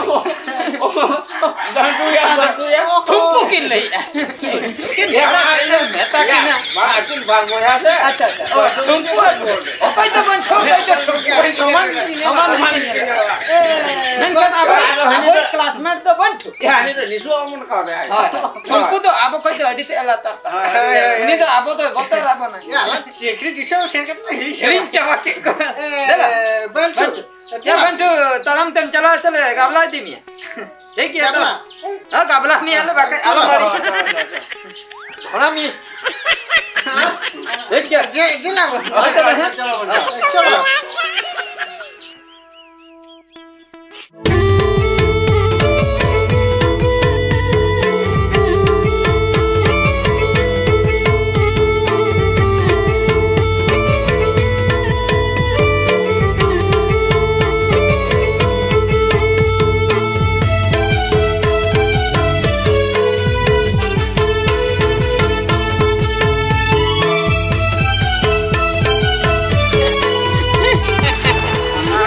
ᱵᱟᱹᱱᱴᱩ ᱭᱟ, ᱵᱟᱹᱱᱴᱩ ᱭᱟ᱾ ᱴᱷᱩᱢᱯᱩ ᱠᱤᱱ ᱞᱟᱹᱭᱮᱜᱼᱟ᱾ ᱩᱱᱠᱤᱱ ᱭᱟ, ᱪᱷᱟᱲᱟ ᱵᱟᱝ, ᱪᱮᱫ ᱮᱢ ᱢᱮᱛᱟ ᱭᱟ, ᱠᱤᱱᱟ? ᱵᱟᱝ, ᱟᱹᱠᱤᱱ ᱵᱟᱨ ᱵᱚᱭᱦᱟ ᱥᱮ᱾ ᱟᱪᱪᱷᱟ, ᱟᱪᱪᱷᱟ᱾ ᱚ, ᱵᱟᱹᱱᱴᱩ ᱴᱷᱩᱢᱯᱩ ᱟᱨ ᱵᱟᱹᱱᱴᱩ᱾ ᱚᱠᱚᱭ ᱫᱚ ᱵᱟᱹᱱᱴᱩ, ᱚᱠᱚᱭ ᱫᱚ ᱴᱷᱩᱢᱯᱩ? ᱥᱚᱢᱟᱱ ᱜᱮᱠᱤᱱ ᱧᱮᱞᱚᱜᱼᱟ᱾ ᱥᱚᱢᱟᱱ ᱜᱮᱠᱤᱱ ᱧᱮᱞᱚᱜᱼᱟ᱾ ᱮ, ᱢᱮᱱᱠᱷᱟᱱ ᱟᱵᱚ, ᱟᱨ ᱦᱟᱹᱱᱤ ᱟᱵᱚᱭᱤᱡ ᱫᱚ classmate ᱫᱚ ᱵᱟᱹᱱᱴᱩ᱾ ᱭᱟ, ᱦᱟᱹᱱᱤ ᱫᱚ ᱱᱤᱥᱩ ᱚᱢᱚᱱ ᱠᱟᱣᱫᱟᱭ᱾ ᱦᱳᱭ, ᱦᱳᱭ᱾ ᱴᱷᱩᱢᱯᱩ ᱫᱚ ᱟᱵᱚ ᱠᱷᱚᱡ ᱫᱚ ᱟᱹᱰᱤ ᱛᱮᱫ ᱟᱞᱟᱫᱟ᱾ ᱦᱳᱭ, ᱦᱳᱭ, ᱦᱳᱭ᱾ ᱩᱱᱤ ᱫᱚ ᱟᱵᱚ ᱫᱚᱭ ᱵᱚᱛᱚᱨ ᱟᱵᱚᱱᱟ᱾ ᱭᱟ, ᱟᱞᱟᱝ ᱪᱟᱹᱠᱨᱤ ᱫᱤᱥᱚᱢ ᱥᱮᱱ ᱠᱟᱛᱮ ᱦᱤᱲᱤᱧ ᱦᱤᱲᱤᱧ ᱪᱟᱵᱟ᱾ ᱪᱟᱵᱟ ᱠᱮᱫ ᱠᱚᱣᱟ᱾ ᱮ, ᱫᱮᱞᱟ᱾ ᱵᱟᱹᱱᱴᱩ᱾ ᱵᱟᱹᱱᱴᱩ᱾ ᱭᱟ, ᱵᱟᱹᱱᱴᱩ, ᱛᱟᱲᱟᱢ ᱛᱮᱢ ᱪᱟᱞᱟᱜᱼᱟ ᱥᱮ ᱞᱮ ᱜᱟᱵᱞᱟ ᱤᱫᱤ ᱢᱮᱭᱟ? ᱴᱷᱤᱠ ᱜᱮᱭᱟ ᱛᱚ? ᱜᱟᱵᱞᱟ? ᱦᱮᱸ, ᱜᱟᱵᱞᱟ ᱢᱮᱭᱟ ᱞᱮ, ᱵᱟᱠᱷᱟᱡ ᱟᱞᱚᱢ ᱟᱹᱲᱤᱥᱚᱜᱼᱟ᱾ ᱚᱱᱟ ᱢᱤᱫ᱾ ᱴᱷᱤᱠ ᱜᱮᱭᱟ᱾ ᱡᱮ, ᱡᱮᱞᱟ ᱵᱚᱱ᱾ ᱦᱳᱭ ᱛᱚᱵᱮ ᱦᱮᱸ᱾ ᱪᱚᱞᱚ ᱵᱚᱱ ᱪᱟᱞᱟᱜᱼᱟ᱾ ᱪᱚᱞᱚ᱾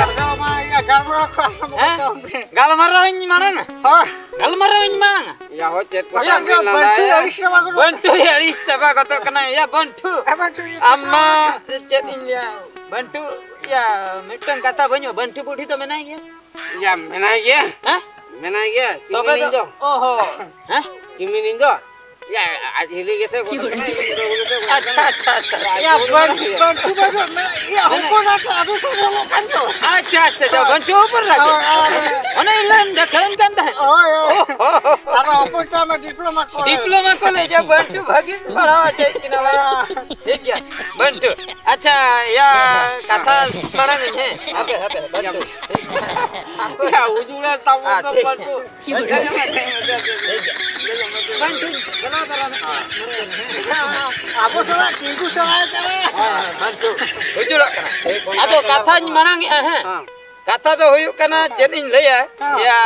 ᱟᱫᱚ ᱢᱟ ᱤᱭᱟᱹ ᱜᱟᱞᱢᱟᱨᱟᱣ ᱠᱚ ᱟᱨᱟᱢᱵᱚ ᱦᱮᱸ? ᱠᱟᱜ ᱢᱮ᱾ ᱜᱟᱞᱢᱟᱨᱟᱣ ᱤᱧ ᱢᱟᱲᱟᱝᱟ᱾ ᱦᱳᱭ᱾ ᱜᱟᱞᱢᱟᱨᱟᱣ ᱤᱧ ᱢᱟᱲᱟᱝᱟ᱾ ᱭᱟ ᱦᱳ, ᱪᱮᱫ ᱠᱚ ᱭᱟ, ᱪᱟᱞᱟᱜ ᱠᱟᱱᱟ? ᱵᱟᱹᱱᱴᱩ ᱟᱹᱲᱤᱥ ᱪᱟᱵᱟ ᱜᱚᱫᱚᱜ ᱠᱟᱱᱟ᱾ ᱵᱟᱹᱱᱴᱩ ᱟᱹᱲᱤᱥ ᱪᱟᱵᱟ ᱜᱚᱫᱚᱜ ᱠᱟᱱᱟ᱾ ᱭᱟ, ᱵᱟᱹᱱᱴᱩ᱾ ᱦᱮᱸ, ᱵᱟᱹᱱᱴᱩ, ᱤᱭᱟᱹ, ᱟᱢ ᱢᱟ ᱪᱮᱫ ᱤᱧ ᱞᱟᱹᱭᱟ? ᱵᱟᱹᱱᱴᱩ, ᱭᱟ, ᱢᱤᱫᱴᱟᱝ ᱠᱟᱛᱷᱟ ᱵᱟᱹᱱᱩᱜᱼᱟ? ᱵᱟᱹᱱᱴᱩ ᱵᱩᱰᱷᱤ ᱫᱚ ᱢᱮᱱᱟᱭ ᱜᱮᱭᱟ ᱥᱮ? ᱭᱟ, ᱢᱮᱱᱟᱭ ᱜᱮᱭᱟ᱾ ᱦᱮᱸ? ᱢᱮᱱᱟᱭ ᱜᱮᱭᱟ᱾ ᱛᱚᱵᱮ ᱠᱤᱢᱤᱱᱤᱧ ᱫᱚ, ᱫᱚ᱾ ᱚ ᱦᱚ᱾ ᱦᱮᱸ? ᱠᱤᱢᱤᱱᱤᱧ ᱫᱚ᱾ ᱭᱟ, ᱟᱡ ᱦᱤᱞᱤ ᱜᱮᱥᱮ ᱜᱚᱫᱚᱜ ᱠᱟᱱᱟᱭ, ᱤᱧ ᱫᱚ ᱜᱚᱫᱚᱜ ᱠᱟᱱᱟ᱾ ᱟᱪᱪᱷᱟ, ᱟᱪᱪᱷᱟ, ᱟᱪᱪᱷᱟ, ᱟᱪᱪᱷᱟ᱾ ᱭᱟ, ᱵᱟᱹᱱ-, ᱵᱟᱹᱱᱴᱩ ᱵᱟᱹᱱᱩᱜ, ᱢᱟᱱᱮ, ᱤᱭᱟᱹ, ᱢᱟᱱᱮ ᱦᱚᱯᱚᱱ ᱟᱨ ᱟᱹᱰᱤ ᱥᱚᱢᱚᱭᱚᱜ ᱠᱟᱱ ᱫᱚ᱾ ᱟᱪᱪᱷᱟ, ᱟᱪᱪᱷᱟ, ᱟᱪᱪᱷᱟ, ᱦᱳᱭ᱾ ᱵᱟᱹᱱᱴᱩ ᱦᱚᱯᱚᱱ ᱨᱟᱡᱟ᱾ ᱦᱳᱭ, ᱦᱳᱭ᱾ ᱚᱱᱮ ᱤᱧ ᱞᱟᱹᱭᱟᱢ ᱫᱮᱠᱷᱟᱣᱟᱹᱧ ᱠᱟᱱ ᱛᱟᱦᱮᱸᱫ᱾ ᱦᱳᱭ, ᱦᱳᱭ᱾ ᱚ, ᱦᱚ, ᱦᱚ, ᱦᱚ᱾ ᱟᱨ ᱦᱚᱯᱚᱱ ᱪᱟ ᱢᱟ diploma ᱠᱚᱞᱮᱡᱽ᱾ Diploma ᱠᱚᱞᱮᱡᱽ, ᱭᱟ, ᱵᱟᱹᱱᱴᱩ ᱵᱷᱟᱹᱜᱤ ᱯᱟᱲᱦᱟᱣ ᱦᱚᱪᱚᱭᱮᱫ ᱠᱤᱱᱟ ᱵᱟᱝ? ᱦᱮᱸ᱾ ᱴᱷᱤᱠ ᱜᱮᱭᱟ, ᱵᱟᱹᱱᱴᱩ᱾ ᱟᱪᱪᱷᱟ, ᱭᱟ, ᱠᱟᱛᱷᱟ ᱢᱟᱲᱟᱝ ᱤᱧ, ᱦᱮᱸ? ᱦᱟᱯᱮ, ᱦᱟᱯᱮ, ᱵᱟᱹᱱᱴᱩ᱾ ᱭᱟ, ᱩᱡᱩᱲᱟ ᱛᱟᱵᱚᱱ ᱟᱨ ᱫᱚ ᱴᱷᱤᱠ ᱵᱟᱹᱱᱴᱩ᱾ ᱜᱮᱭᱟ᱾ ᱴᱷᱤᱠ ᱜᱮᱭᱟ᱾ ᱵᱟᱹᱱᱴᱩ, ᱵᱮᱱᱟᱣ ᱫᱟᱨᱟᱢ ᱢᱮ᱾ ᱟᱵᱚ ᱥᱟᱞᱟᱜ ᱛᱤᱸᱜᱩ ᱥᱟᱱᱟᱭᱮ ᱠᱟᱱᱟ᱾ ᱦᱮᱸ, ᱦᱮᱸ, ᱵᱟᱹᱱᱴᱩ᱾ ᱩᱡᱩᱲᱚᱜ ᱠᱟᱱᱟ᱾ ᱟᱫᱚ ᱠᱟᱛᱷᱟᱧ ᱢᱟᱲᱟᱝ ᱮᱜᱼᱟ, ᱦᱮᱸ? ᱦᱮᱸ᱾ ᱠᱟᱛᱷᱟ ᱫᱚ ᱦᱩᱭᱩᱜ ᱠᱟᱱᱟ, ᱦᱮᱸ᱾ ᱪᱮᱫ ᱤᱧ ᱞᱟᱹᱭᱟ? ᱦᱮᱸ᱾ ᱭᱟ,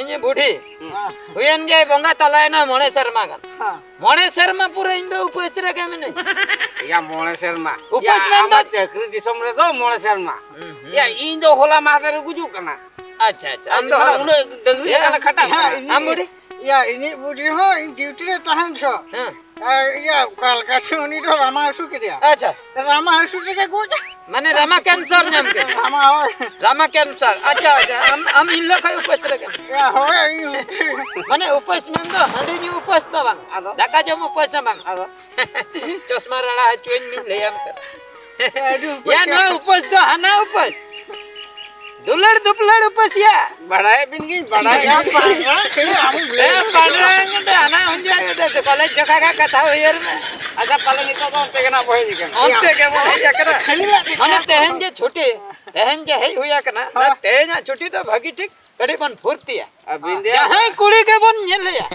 ᱤᱧ ᱵᱩᱰᱷᱤ᱾ ᱦᱮᱸ᱾ ᱦᱩᱭᱮᱱ ᱜᱮᱭ ᱵᱚᱸᱜᱟ ᱛᱟᱞᱟᱭᱮᱱᱟ ᱢᱚᱬᱮ ᱥᱮᱨᱢᱟ ᱜᱟᱱ᱾ ᱦᱮᱸ᱾ ᱢᱚᱬᱮ ᱥᱮᱨᱢᱟ ᱯᱩᱨᱟᱹ ᱤᱧ ᱫᱚ ᱩᱯᱟᱹᱥ ᱨᱮᱜᱮ ᱢᱤᱱᱟᱹᱧ᱾ ᱭᱟ, ᱢᱚᱬᱮ ᱥᱮᱨᱢᱟ᱾ ᱩᱯᱟᱹᱥ ᱭᱟ, ᱢᱮᱱ ᱫᱚ ᱟᱢᱟᱜ ᱪᱟᱹᱠᱨᱤ ᱫᱤᱥᱚᱢ ᱨᱮᱫᱚ ᱢᱚᱬᱮ ᱥᱮᱨᱢᱟ᱾ ᱦᱩᱸ, ᱦᱩᱸ᱾ ᱭᱟ, ᱤᱧ ᱫᱚ ᱦᱚᱞᱟ ᱢᱟᱦᱫᱮᱨ ᱨᱮ ᱜᱩᱡᱩᱜ ᱠᱟᱱᱟ᱾ ᱟᱪᱪᱷᱟ, ᱟᱪᱪᱷᱟ, ᱟᱢ ᱫᱚ ᱢᱟᱱᱮ ᱦᱚᱞᱟ ᱩᱱᱟᱹᱜ ᱰᱟᱹᱝᱨᱤ ᱭᱟ, ᱞᱮᱠᱟ ᱞᱮ ᱠᱷᱟᱴᱟᱜ ᱭᱟ, ᱠᱟᱱᱟ᱾ ᱤᱧ ᱟᱢ ᱵᱩᱰᱷᱤ? ᱭᱟ, ᱤᱧᱤᱡ ᱵᱩᱰᱷᱤ ᱦᱚᱸ ᱤᱧ duty ᱨᱮ ᱛᱟᱦᱮᱱ ᱡᱚᱦᱚᱜ᱾ ᱦᱮᱸ᱾ ᱟᱨ ᱭᱟ, ᱚᱠᱟ ᱞᱮᱠᱟ ᱪᱚ ᱩᱱᱤ ᱫᱚ ᱨᱟᱢᱟ ᱦᱟᱹᱥᱩ ᱠᱮᱫᱮᱭᱟ᱾ ᱟᱪᱪᱷᱟ᱾ ᱨᱟᱢᱟ ᱦᱟᱹᱥᱩ ᱛᱮᱜᱮ ᱜᱚᱡ᱾ ᱢᱟᱱᱮ ᱨᱟᱢᱟ cancer ᱧᱟᱢ ᱠᱮᱫ᱾ ᱨᱟᱢᱟ, ᱦᱳᱭ᱾ ᱨᱟᱢᱟ cancer᱾ ᱟᱪᱪᱷᱟ, ᱟᱪᱪᱷᱟ, ᱟᱢ, ᱟᱢ ᱤᱱ ᱦᱤᱞᱳᱜ ᱠᱷᱚᱡ ᱩᱯᱟᱹᱥ ᱨᱮ ᱠᱟᱱᱟ᱾ ᱭᱟ, ᱦᱳᱭ, ᱤᱧ ᱩᱯᱟᱹᱥ᱾ ᱢᱟᱱᱮ ᱩᱯᱟᱹᱥ ᱢᱮᱱ ᱫᱚ ᱦᱟᱺᱰᱤ ᱧᱩ ᱩᱯᱟᱹᱥ ᱫᱚ ᱵᱟᱝ᱾ ᱟᱫᱚ? ᱫᱟᱠᱟ ᱡᱚᱢ ᱩᱯᱟᱹᱥ ᱦᱚᱸ ᱵᱟᱝ᱾ ᱟᱫᱚ? ᱪᱚᱥᱢᱟ ᱨᱟᱲᱟ ᱦᱚᱪᱚᱧ ᱢᱤᱧ ᱞᱟᱹᱭᱟᱢ ᱠᱟᱱᱟ᱾ ᱟᱹᱰᱤ ᱩᱯᱟᱹᱥ ᱭᱟ, ᱪᱮ? ᱱᱚᱣᱟ ᱩᱯᱟᱹᱥ ᱫᱚ ᱦᱟᱱᱟ ᱩᱯᱟᱹᱥ᱾ ᱫᱩᱞᱟᱹᱲ ᱫᱩᱯᱞᱟᱹᱲ ᱩᱯᱟᱹᱥᱤᱭᱟ᱾ ᱵᱟᱲᱟᱭ ᱵᱤᱱ ᱜᱤᱧ ᱵᱟᱲᱟᱭ᱾ ᱮ, ᱯᱟᱸᱰᱨᱟᱝ ᱫᱚ ᱦᱟᱱᱟ ᱩᱱ ᱡᱚᱠᱷᱟᱡ ᱫᱚ ᱠᱚᱞᱮᱡᱽ ᱡᱚᱠᱷᱟ ᱜᱟ ᱠᱟᱛᱷᱟ ᱩᱭᱦᱟᱹᱨ ᱢᱮ᱾ ᱟᱪᱪᱷᱟ, ᱯᱟᱞᱮ ᱱᱤᱛᱚᱜ ᱫᱚ ᱚᱱᱛᱮ ᱜᱮ ᱱᱟᱜ ᱵᱚ ᱦᱮᱡ ᱟᱠᱟᱱᱟ᱾ ᱚᱱᱛᱮ ᱜᱮ ᱵᱚᱱ ᱦᱮᱡ ᱟᱠᱟᱱᱟ᱾ ᱢᱟᱱᱮ ᱛᱮᱦᱮᱧ ᱡᱮ ᱪᱷᱩᱴᱤ, ᱛᱮᱦᱮᱧ ᱡᱮ ᱦᱮᱡ ᱦᱩᱭ ᱟᱠᱟᱱᱟ, ᱦᱮᱸ᱾ ᱛᱮᱦᱮᱧᱟᱜ ᱪᱷᱩᱴᱤ ᱫᱚ ᱵᱷᱟᱹᱜᱤ ᱴᱷᱤᱠ ᱠᱟᱹᱴᱤᱡ ᱵᱚᱱ ᱯᱷᱩᱨᱛᱤᱭᱟ᱾ ᱟᱹᱵᱤᱱ ᱫᱚ ᱡᱟᱦᱟᱸᱭ ᱠᱩᱲᱤ ᱜᱮᱵᱚᱱ ᱧᱮᱞᱮᱭᱟ,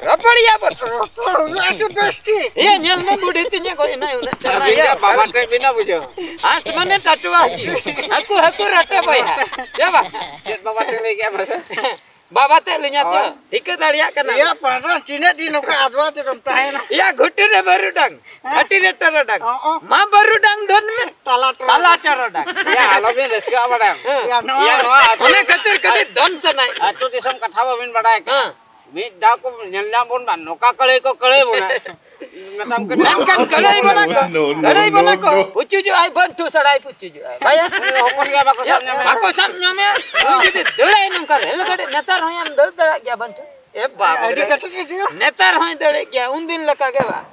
ᱨᱚᱯᱚᱲᱮᱭᱟ ᱵᱚᱱ᱾ ᱨᱚᱯᱚᱲ ᱦᱩᱭᱩᱜᱼᱟ ᱥᱮ ᱵᱮᱥ ᱴᱷᱤᱠ? ᱤᱭᱟᱹ, ᱧᱮᱞ ᱢᱮ ᱵᱩᱰᱷᱤ ᱛᱤᱧ ᱜᱚᱡ ᱮᱱᱟᱭ ᱩᱱᱟᱹᱜ ᱪᱮᱦᱨᱟ᱾ ᱟᱹᱵᱤᱱ ᱤᱭᱟᱹ, ᱫᱚ ᱵᱟᱵᱟ ᱴᱷᱮᱡ ᱵᱤᱱ ᱵᱩᱡᱷᱟᱹᱣ᱾ ᱟᱸᱥ ᱢᱟᱱᱮ ᱴᱟᱴᱩᱣᱟ ᱦᱟᱹᱠᱩ, ᱦᱟᱹᱠᱩ ᱨᱟᱴᱮ ᱵᱚᱭᱦᱟ᱾ ᱪᱮᱫ ᱵᱟᱵᱟ? ᱪᱮᱫ ᱵᱟᱵᱟ ᱴᱷᱮᱡ ᱞᱟᱹᱭ ᱠᱮᱜᱼᱟ ᱢᱟᱥᱮ? ᱵᱟᱵᱟ ᱛᱮ ᱞᱤᱧᱟ ᱛᱚ᱾ ᱦᱳᱭ᱾ ᱴᱷᱤᱠᱟᱹ ᱫᱟᱲᱮᱭᱟᱜ ᱠᱟᱱᱟ᱾ ᱤᱭᱟᱹ, ᱯᱟᱸᱰᱨᱟ ᱛᱤᱱᱟᱹᱜ ᱫᱤᱱ ᱱᱚᱝᱠᱟ ᱟᱫᱣᱟ ᱛᱮᱫᱚᱢ ᱛᱟᱦᱮᱸᱭᱮᱱᱟ? ᱤᱭᱟᱹ, ᱜᱷᱩᱴᱩ ᱨᱮ ᱵᱟᱹᱨᱩᱰᱟᱝ, ᱦᱮᱸ? ᱜᱷᱟᱹᱴᱤ ᱨᱮ ᱴᱚᱨᱚᱰᱟᱝ᱾ ᱚ, ᱚ᱾ ᱢᱟ ᱵᱟᱹᱨᱩᱰᱟᱝ ᱫᱚᱱ ᱢᱮ᱾ ᱴᱟᱞᱟ ᱴᱚᱨᱚᱰᱟᱝ᱾ ᱴᱟᱞᱟ ᱴᱚᱨᱚᱰᱟᱝ᱾ ᱤᱭᱟᱹ, ᱟᱞᱚᱵᱤᱱ ᱨᱟᱹᱥᱠᱟᱹᱜᱼᱟ ᱵᱟᱰᱟᱭᱟᱢ᱾ ᱦᱮᱸ᱾ ᱤᱭᱟᱹ, ᱱᱚᱣᱟ ᱤᱭᱟᱹ, ᱱᱚᱣᱟ ᱟᱹᱛᱩ ᱚᱱᱟ ᱠᱷᱟᱹᱛᱤᱨ ᱠᱟᱹᱴᱤᱡ ᱫᱚᱱ ᱥᱟᱱᱟᱭᱮᱫ ᱟᱹᱛᱩ ᱫᱤᱥᱚᱢ ᱠᱟᱛᱷᱟ ᱵᱟᱹᱵᱤᱱ ᱵᱟᱰᱟᱭ ᱠᱟᱜᱼᱟ᱾ ᱦᱮᱸ᱾ ᱢᱤᱫ ᱫᱷᱟᱣ ᱠᱚ ᱧᱮᱞ ᱧᱟᱢ ᱵᱚᱱ ᱵᱟᱝ, ᱱᱚᱝᱠᱟ ᱠᱟᱹᱲᱟᱹᱭ ᱠᱚ ᱠᱟᱹᱲᱟᱹᱭ ᱵᱚᱱᱟ᱾ ᱢᱮᱛᱟᱢ ᱠᱟᱹᱱᱟᱹᱧ᱾ ᱢᱮᱱᱠᱷᱟᱱ ᱠᱟᱹᱲᱟᱹᱭ ᱵᱚᱱᱟ ᱠᱚ, ᱠᱟᱹᱲᱟᱹᱭ ᱵᱚᱱᱟ ᱠᱚ, ᱯᱩᱪᱩᱡᱚᱜᱼᱟᱭ, ᱵᱟᱹᱱᱴᱩ ᱥᱟᱲᱟᱭ ᱯᱩᱪᱩᱡᱚᱜᱼᱟᱭ᱾ ᱵᱷᱟᱭᱟ᱾ ᱩᱱᱤ ᱫᱚ ᱦᱚᱯᱚᱱ ᱜᱮᱭᱟ, ᱵᱟᱠᱚ ᱥᱟᱵ ᱧᱟᱢᱮᱭᱟ᱾ ᱵᱟᱠᱚ ᱥᱟᱵ ᱧᱟᱢᱮᱭᱟ᱾ ᱩᱱᱤ ᱡᱩᱫᱤ ᱫᱟᱹᱲᱟᱭ ᱱᱚᱝᱠᱟ ᱨᱮᱞ ᱜᱟᱹᱰᱤ, ᱱᱮᱛᱟᱨ ᱦᱚᱸᱭ ᱫᱟᱹᱲ ᱫᱟᱲᱮᱭᱟᱜ ᱜᱮᱭᱟ ᱵᱟᱹᱱᱴᱩ᱾ ᱮ ᱵᱟᱯ ᱟᱹᱰᱤ ᱨᱮ᱾ ᱠᱟᱹᱴᱤᱡ ᱜᱤᱫᱽᱨᱟᱹ᱾ ᱱᱮᱛᱟᱨ ᱦᱚᱸᱭ ᱫᱟᱹᱲᱮᱜ ᱜᱮᱭᱟ, ᱩᱱᱫᱤᱱ ᱞᱮᱠᱟ ᱜᱮ ᱵᱟᱝ᱾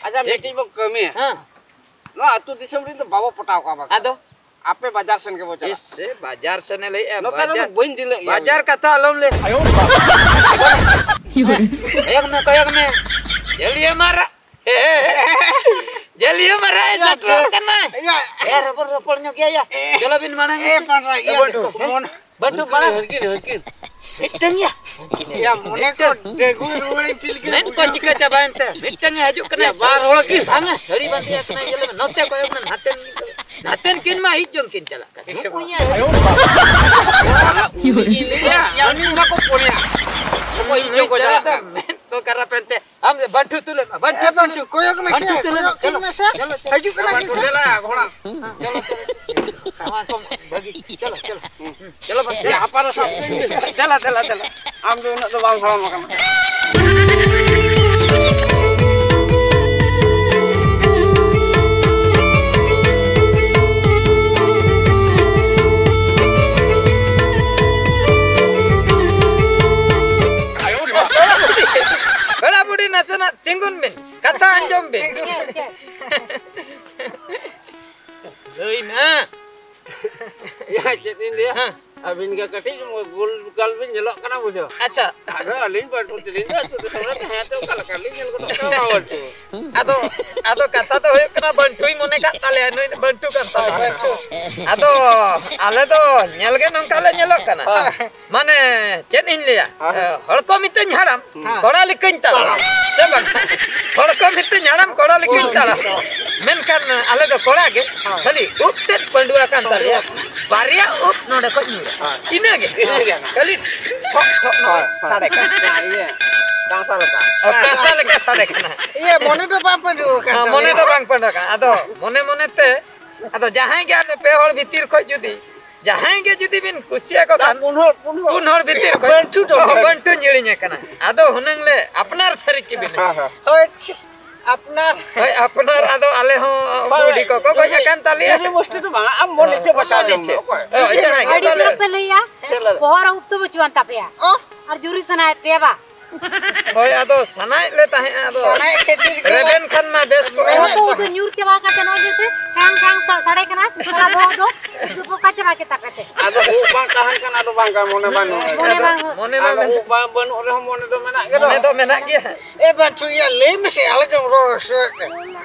ᱟᱪᱪᱷᱟ, ᱴᱷᱤᱠ᱾ ᱢᱤᱫᱴᱤᱡ ᱵᱚ ᱠᱟᱹᱢᱤᱭᱟ᱾ ᱦᱮᱸ᱾ ᱱᱚᱣᱟ ᱟᱹᱛᱩ ᱫᱤᱥᱚᱢ ᱨᱮᱱ ᱫᱚ ᱵᱟᱵᱚ ᱯᱚᱴᱟᱣ ᱠᱚᱣᱟ ᱵᱟᱠᱷᱟᱱ᱾ ᱟᱫᱚ? ᱟᱯᱮ ᱵᱟᱡᱟᱨ ᱥᱮᱱ ᱜᱮᱵᱚ ᱪᱟᱞᱟᱜᱼᱟ᱾ ᱤᱥ, ᱥᱮ ᱵᱟᱡᱟᱨ ᱥᱮᱱ ᱮ ᱞᱟᱹᱭᱮᱜᱼᱟ, ᱱᱚᱛᱮ ᱨᱮᱫᱚ ᱵᱟᱡᱟᱨ, ᱵᱟᱹᱧ ᱰᱷᱤᱞᱟᱹᱜ ᱜᱮᱭᱟ᱾ ᱵᱟᱡᱟᱨ ᱠᱟᱛᱷᱟ ᱟᱞᱚᱢ ᱞᱟᱹᱭ᱾ ᱠᱚᱭᱚᱜ ᱢᱮ, ᱠᱚᱭᱚᱜ ᱢᱮ᱾ ᱡᱟᱹᱞᱤᱭᱟᱹ ᱢᱟᱨᱟ᱾ ᱡᱟᱹᱞᱤᱭᱟᱹ ᱢᱟᱨᱟ ᱮ ᱥᱮᱴᱮᱨᱚᱜ ᱠᱟᱱᱟᱭ᱾ ᱮ, ᱨᱚᱯᱚᱲ, ᱨᱚᱯᱚᱲ ᱧᱚᱜ ᱜᱮᱭᱟ ᱭᱟ᱾ ᱪᱚᱞᱚ ᱵᱤᱱ ᱢᱟᱲᱟᱝ ᱮ, ᱢᱮᱥᱮ᱾ ᱯᱟᱸᱡᱟ ᱤᱭᱟᱹ ᱵᱟᱹᱱᱴᱩ, ᱫᱚ᱾ ᱢᱚᱱ ᱵᱟᱹᱱᱴᱩ ᱢᱟᱲᱟᱝ᱾ ᱦᱟᱹᱨᱠᱤᱱ, ᱦᱟᱹᱨᱠᱤᱱ᱾ ᱢᱤᱫᱴᱟᱝ ᱭᱟ᱾ ᱭᱟ, ᱢᱚᱱᱮ ᱠᱚ ᱰᱮᱜᱩ ᱨᱩᱣᱟᱹᱲ ᱪᱮᱫ ᱞᱮᱠᱟ ᱢᱮᱱ ᱠᱚ ᱵᱩᱡᱷᱟᱹᱣ ᱪᱤᱠᱟᱹ ᱠᱮᱫᱟ? ᱪᱟᱵᱟᱭᱮᱱ ᱛᱮ? ᱢᱤᱫᱴᱟᱝ ᱮ ᱦᱤᱡᱩᱜ ᱠᱟᱱᱟᱭ᱾ ᱭᱟ, ᱵᱟᱨ ᱦᱚᱲ ᱠᱤᱱ᱾ ᱵᱟᱝᱟ, ᱥᱟᱹᱲᱤ ᱵᱟᱸᱫᱮ ᱟᱠᱟᱱᱟᱭ, ᱧᱮᱞ ᱢᱮ᱾ ᱱᱚᱛᱮ ᱠᱚᱭᱚᱜ ᱢᱮ, ᱱᱟᱛᱮᱱ ᱠᱤᱱ ᱠᱚᱭᱚᱜ᱾ ᱱᱟᱛᱮᱱ ᱠᱤᱱ ᱢᱟ ᱦᱤᱡᱩᱜ ᱡᱚᱝ ᱠᱤᱱ ᱪᱟᱞᱟᱜ ᱠᱟᱱ᱾ ᱱᱩᱠᱩ ᱭᱟ ᱦᱤᱡᱩᱜ ᱠᱟᱱ᱾ ᱩᱱᱤ ᱜᱮ ᱞᱟᱹᱭᱟ, ᱭᱟ, ᱩᱱᱤ ᱢᱟ ᱠᱚ ᱯᱚᱱᱭᱟ᱾ ᱱᱩᱠᱩ ᱦᱤᱡᱩᱜ ᱱᱩᱭ ᱠᱚ ᱪᱟᱞᱟᱜ ᱪᱟᱞᱟᱜ ᱫᱚ ᱠᱟᱱ᱾ ᱢᱮᱫ ᱠᱚ ᱠᱟᱨᱟ ᱯᱮᱱ ᱛᱮ᱾ ᱟᱢ ᱫᱚ ᱵᱟᱹᱱᱴᱩ ᱛᱩᱞᱟᱹ ᱢᱮ, ᱵᱟᱹᱱᱴᱩ ᱮ, ᱵᱟᱹᱱᱴᱩ, ᱛᱩᱞᱟᱹ ᱢᱮ, ᱠᱚᱭᱚᱜ ᱢᱮᱥᱮ, ᱵᱟᱹᱱᱴᱩ ᱛᱩᱞᱟᱹ ᱢᱮ, ᱠᱚᱭᱚᱜ ᱪᱚᱞᱚ, ᱢᱮᱥᱮ᱾ ᱪᱚᱞᱚ, ᱪᱚᱞᱚ᱾ ᱦᱤᱡᱩᱜ ᱠᱟᱱᱟ ᱠᱤᱱ ᱥᱮ? ᱪᱚᱞᱚ, ᱪᱚᱞᱚ᱾ ᱱᱚᱣᱟ ᱠᱚ ᱵᱟᱹᱜᱤ, ᱪᱚᱞᱚ, ᱪᱚᱞᱚ᱾ ᱪᱚᱞᱚ, ᱵᱟᱹᱱᱴᱩ᱾ ᱭᱟ, ᱦᱟᱯᱟ ᱨᱮ ᱥᱟᱵ ᱠᱟᱹᱧ ᱢᱮ᱾ ᱫᱮᱞᱟ, ᱫᱮᱞᱟ, ᱫᱮᱞᱟ᱾ ᱟᱢ ᱫᱚ ᱩᱱᱟᱹᱜ ᱫᱚ ᱵᱟᱢ ᱦᱟᱲᱟᱢ ᱟᱠᱟᱱᱟ᱾ ᱯᱮᱲᱟ ᱵᱩᱰᱷᱤ, ᱱᱟᱥᱮᱱᱟᱜ ᱛᱤᱸᱜᱩᱱ ᱵᱤᱱ, ᱠᱟᱛᱷᱟ ᱟᱸᱡᱚᱢ ᱵᱤᱱ᱾ ᱞᱟᱹᱭ ᱢᱮ᱾ ᱭᱟ, ᱪᱮᱫ ᱤᱧ ᱞᱟᱹᱭᱟ? ᱦᱮᱸ᱾ ᱟᱹᱵᱤᱱ ᱜᱮ ᱠᱟᱹᱴᱤᱡ ᱜᱳᱞ ᱜᱟᱞ ᱵᱤᱱ ᱧᱮᱞᱚᱜ ᱠᱟᱱᱟ, ᱵᱩᱡᱷᱟᱹᱣ᱾ ᱟᱪᱪᱷᱟ᱾ ᱟᱫᱚ ᱟᱹᱞᱤᱧ ᱵᱟᱹᱴᱩ ᱛᱮᱞᱤᱧ ᱫᱚ ᱟᱹᱛᱩ ᱫᱤᱥᱚᱢ ᱨᱮ ᱛᱟᱦᱮᱸ ᱛᱮ ᱚᱠᱟ ᱞᱮᱠᱟ ᱞᱤᱧ ᱧᱮᱞ ᱜᱚᱫᱚᱜ ᱠᱟᱱᱟ, ᱢᱟ ᱵᱟᱹᱴᱩ? ᱟᱫᱚ, ᱟᱫᱚ ᱠᱟᱛᱷᱟ ᱫᱚ ᱦᱩᱭᱩᱜ ᱠᱟᱱᱟ, ᱵᱟᱹᱱᱴᱩᱭ ᱢᱚᱱᱮ ᱠᱟᱜ ᱛᱟᱞᱮᱭᱟ, ᱱᱩᱭ ᱫᱚ ᱵᱟᱹᱱᱴᱩ ᱠᱟᱱ ᱛᱟᱞᱮᱭᱟ᱾ ᱦᱳᱭ, ᱦᱳᱭ᱾ ᱟᱫᱚ ᱟᱞᱮ ᱫᱚ ᱧᱮᱞ ᱜᱮ ᱱᱚᱝᱠᱟ ᱞᱮ ᱧᱮᱞᱚᱜ ᱠᱟᱱᱟ᱾ ᱦᱳᱭ᱾ ᱢᱟᱱᱮ, ᱪᱮᱫ ᱤᱧ ᱞᱟᱹᱭᱟ? ᱦᱳᱭ᱾ ᱮ, ᱦᱚᱲ ᱠᱚ ᱢᱤᱛᱟᱹᱧ ᱦᱟᱲᱟᱢ, ᱦᱮᱸ᱾ ᱠᱚᱲᱟ ᱞᱮᱠᱟᱧ ᱛᱟᱲᱟᱢ᱾ ᱥᱮ ᱵᱟᱝ? ᱦᱚᱲ ᱠᱚ ᱢᱤᱛᱟᱹᱧ ᱦᱟᱲᱟᱢ, ᱠᱚᱲᱟ ᱞᱮᱠᱟᱧ ᱛᱟᱲᱟᱢ᱾ ᱢᱮᱱᱠᱷᱟᱱ ᱟᱞᱮ ᱫᱚ ᱠᱚᱲᱟ ᱜᱮ, ᱦᱳᱭ᱾ ᱠᱷᱟᱹᱞᱤ ᱩᱵ ᱛᱮᱫ ᱯᱟᱹᱰᱩᱣᱟ ᱠᱟᱱ ᱛᱟᱞᱮᱭᱟ᱾ ᱵᱟᱨᱭᱟ ᱩᱵ ᱱᱚᱰᱮ ᱠᱷᱚᱡ ᱧᱩᱨᱟ᱾ ᱦᱳᱭ᱾ ᱤᱱᱟᱹᱜᱮ᱾ ᱤᱱᱟᱹᱜᱮ᱾ ᱠᱷᱟᱹᱞᱤ ᱴᱷᱚᱠ ᱴᱷᱚᱠ ᱱᱚᱜᱼᱚᱭ ᱦᱳᱭ᱾ ᱥᱟᱰᱮ ᱠᱟᱱᱟ᱾ ᱦᱮᱸ, ᱤᱭᱟᱹ, ᱠᱟᱸᱥᱟ ᱞᱮᱠᱟ᱾ ᱚ, ᱠᱟᱸᱥᱟ ᱞᱮᱠᱟ ᱥᱟᱰᱮ ᱠᱟᱱᱟ᱾ ᱤᱭᱟᱹ, ᱢᱚᱱᱮ ᱫᱚ ᱵᱟᱝ ᱯᱟᱹᱰᱩᱣᱟᱹ ᱠᱟᱱ ᱦᱮᱸ, ᱛᱟᱵᱮᱱᱟ᱾ ᱢᱚᱱᱮ ᱫᱚ ᱵᱟᱝ ᱯᱟᱹᱰᱩᱣᱟᱹ ᱠᱟᱱᱟ᱾ ᱟᱫᱚ ᱢᱚᱱᱮ ᱢᱚᱱᱮ ᱛᱮ, ᱟᱫᱚ ᱡᱟᱦᱟᱸᱭ ᱜᱮ ᱟᱞᱮ ᱯᱮ ᱦᱚᱲ ᱵᱷᱤᱛᱤᱨ ᱠᱷᱚᱡ ᱡᱩᱫᱤ, ᱡᱟᱦᱟᱸᱭ ᱜᱮ ᱡᱩᱫᱤ ᱵᱤᱱ ᱠᱩᱥᱤᱭᱟᱠᱚ ᱠᱷᱟᱱ, ᱯᱩᱱ ᱦᱚᱲ, ᱯᱩᱱ ᱦᱚᱲ᱾ ᱯᱩᱱ ᱦᱚᱲ ᱵᱷᱤᱛᱤᱨ ᱠᱷᱚᱡ᱾ ᱵᱟᱹᱱᱴᱩ ᱴᱚᱯᱮ᱾ ᱚ, ᱵᱟᱹᱱᱴᱩ ᱧᱤᱲᱤᱧ ᱟᱠᱟᱱᱟ᱾ ᱟᱫᱚ ᱦᱩᱱᱟᱹᱝ ᱞᱮ ᱟᱯᱱᱟᱨ ᱥᱟᱹᱨᱤ ᱠᱤ ᱵᱤᱱ᱾ ᱦᱮᱸ, ᱦᱮᱸ᱾ ᱦᱳᱭ, ᱟᱯᱱᱟᱨ᱾ ᱦᱳᱭ, ᱟᱯᱱᱟᱨ᱾ ᱟᱫᱚ ᱟᱞᱮ ᱦᱚᱸ ᱵᱟᱝ, ᱵᱩᱰᱷᱤ ᱠᱚᱠᱚ ᱜᱚᱡ ᱡᱩᱨᱤ, ᱟᱠᱟᱱ ᱛᱟᱞᱮᱭᱟ᱾ ᱡᱩᱨᱤ ᱢᱩᱥᱴᱤ ᱫᱚ ᱵᱟᱝ, ᱟᱢ ᱢᱚᱱ ᱤᱪᱪᱷᱟᱹ ᱦᱚᱸ, ᱵᱟᱪᱷᱟᱣ ᱢᱚᱱ ᱡᱚᱝ ᱢᱮ, ᱤᱪᱪᱷᱟᱹ᱾ ᱚᱠᱚᱭ? ᱦᱳᱭ, ᱡᱟᱦᱟᱸᱭ ᱜᱮ ᱟᱹᱰᱤ ᱛᱟᱦᱞᱮ᱾ ᱡᱳᱨ ᱯᱮ ᱞᱟᱹᱭᱟ᱾ ᱪᱮᱫ ᱞᱮ? ᱵᱚᱦᱚᱜ ᱨᱮ ᱩᱵ ᱫᱚ ᱵᱟᱹᱪᱩᱜ ᱟᱱ ᱛᱟᱯᱮᱭᱟ᱾ ᱚ? ᱟᱨ ᱡᱩᱨᱤ ᱥᱟᱱᱟᱭᱮᱫ ᱯᱮᱭᱟ ᱵᱟ? ᱦᱳᱭ, ᱟᱫᱚ ᱥᱟᱱᱟᱭᱮᱫ ᱞᱮ ᱛᱟᱦᱮᱸᱫ, ᱟᱫᱚ ᱥᱟᱱᱟᱭᱮᱫ ᱠᱷᱟᱹᱛᱤᱨ ᱜᱮ ᱨᱮᱵᱮᱱ ᱠᱷᱟᱱ ᱢᱟ ᱵᱮᱥ ᱠᱚᱜᱼᱟ᱾ ᱵᱚᱦᱚᱜ ᱫᱚ ᱩᱫᱩᱜ ᱧᱩᱨ ᱪᱟᱵᱟ ᱟᱠᱟᱱ ᱛᱟᱦᱮᱸ, ᱱᱚᱜᱼᱚᱭ ᱧᱮᱞ ᱯᱮ, ᱠᱷᱟᱝ ᱠᱷᱟᱝ ᱥᱟ-, ᱥᱟᱰᱮ ᱠᱟᱱᱟ, ᱥᱟᱞᱟ ᱵᱚᱦᱚᱜ ᱫᱚ ᱩᱫᱩᱜ ᱯᱚᱠᱟ ᱪᱟᱵᱟ ᱠᱮᱫ ᱛᱟᱯᱮ ᱛᱮ᱾ ᱟᱫᱚ ᱩᱵ ᱵᱟᱝ ᱛᱟᱦᱮᱱ ᱠᱷᱟᱱ ᱟᱫᱚ ᱵᱟᱝ ᱜᱟᱱ, ᱢᱚᱱᱮ ᱵᱟᱹᱱᱩᱜᱼᱟ᱾ ᱢᱚᱱᱮ ᱟᱫᱚ ᱵᱟᱝ᱾ ᱩᱵ ᱵᱟᱝ, ᱵᱟᱹᱱᱩᱜ ᱨᱮᱦᱚᱸ ᱢᱚᱱᱮ ᱫᱚ ᱢᱮᱱᱟᱜ ᱜᱮ ᱫᱚ᱾ ᱢᱚᱱᱮ ᱫᱚ ᱢᱮᱱᱟᱜ ᱜᱮᱭᱟ᱾ ᱮ ᱵᱟᱹᱪᱩᱭᱟ, ᱞᱟᱹᱭ ᱢᱮᱥᱮ, ᱟᱞᱮ ᱜᱮᱢ ᱨᱚᱲ ᱦᱚᱪᱚᱭᱮᱫ ᱞᱮ᱾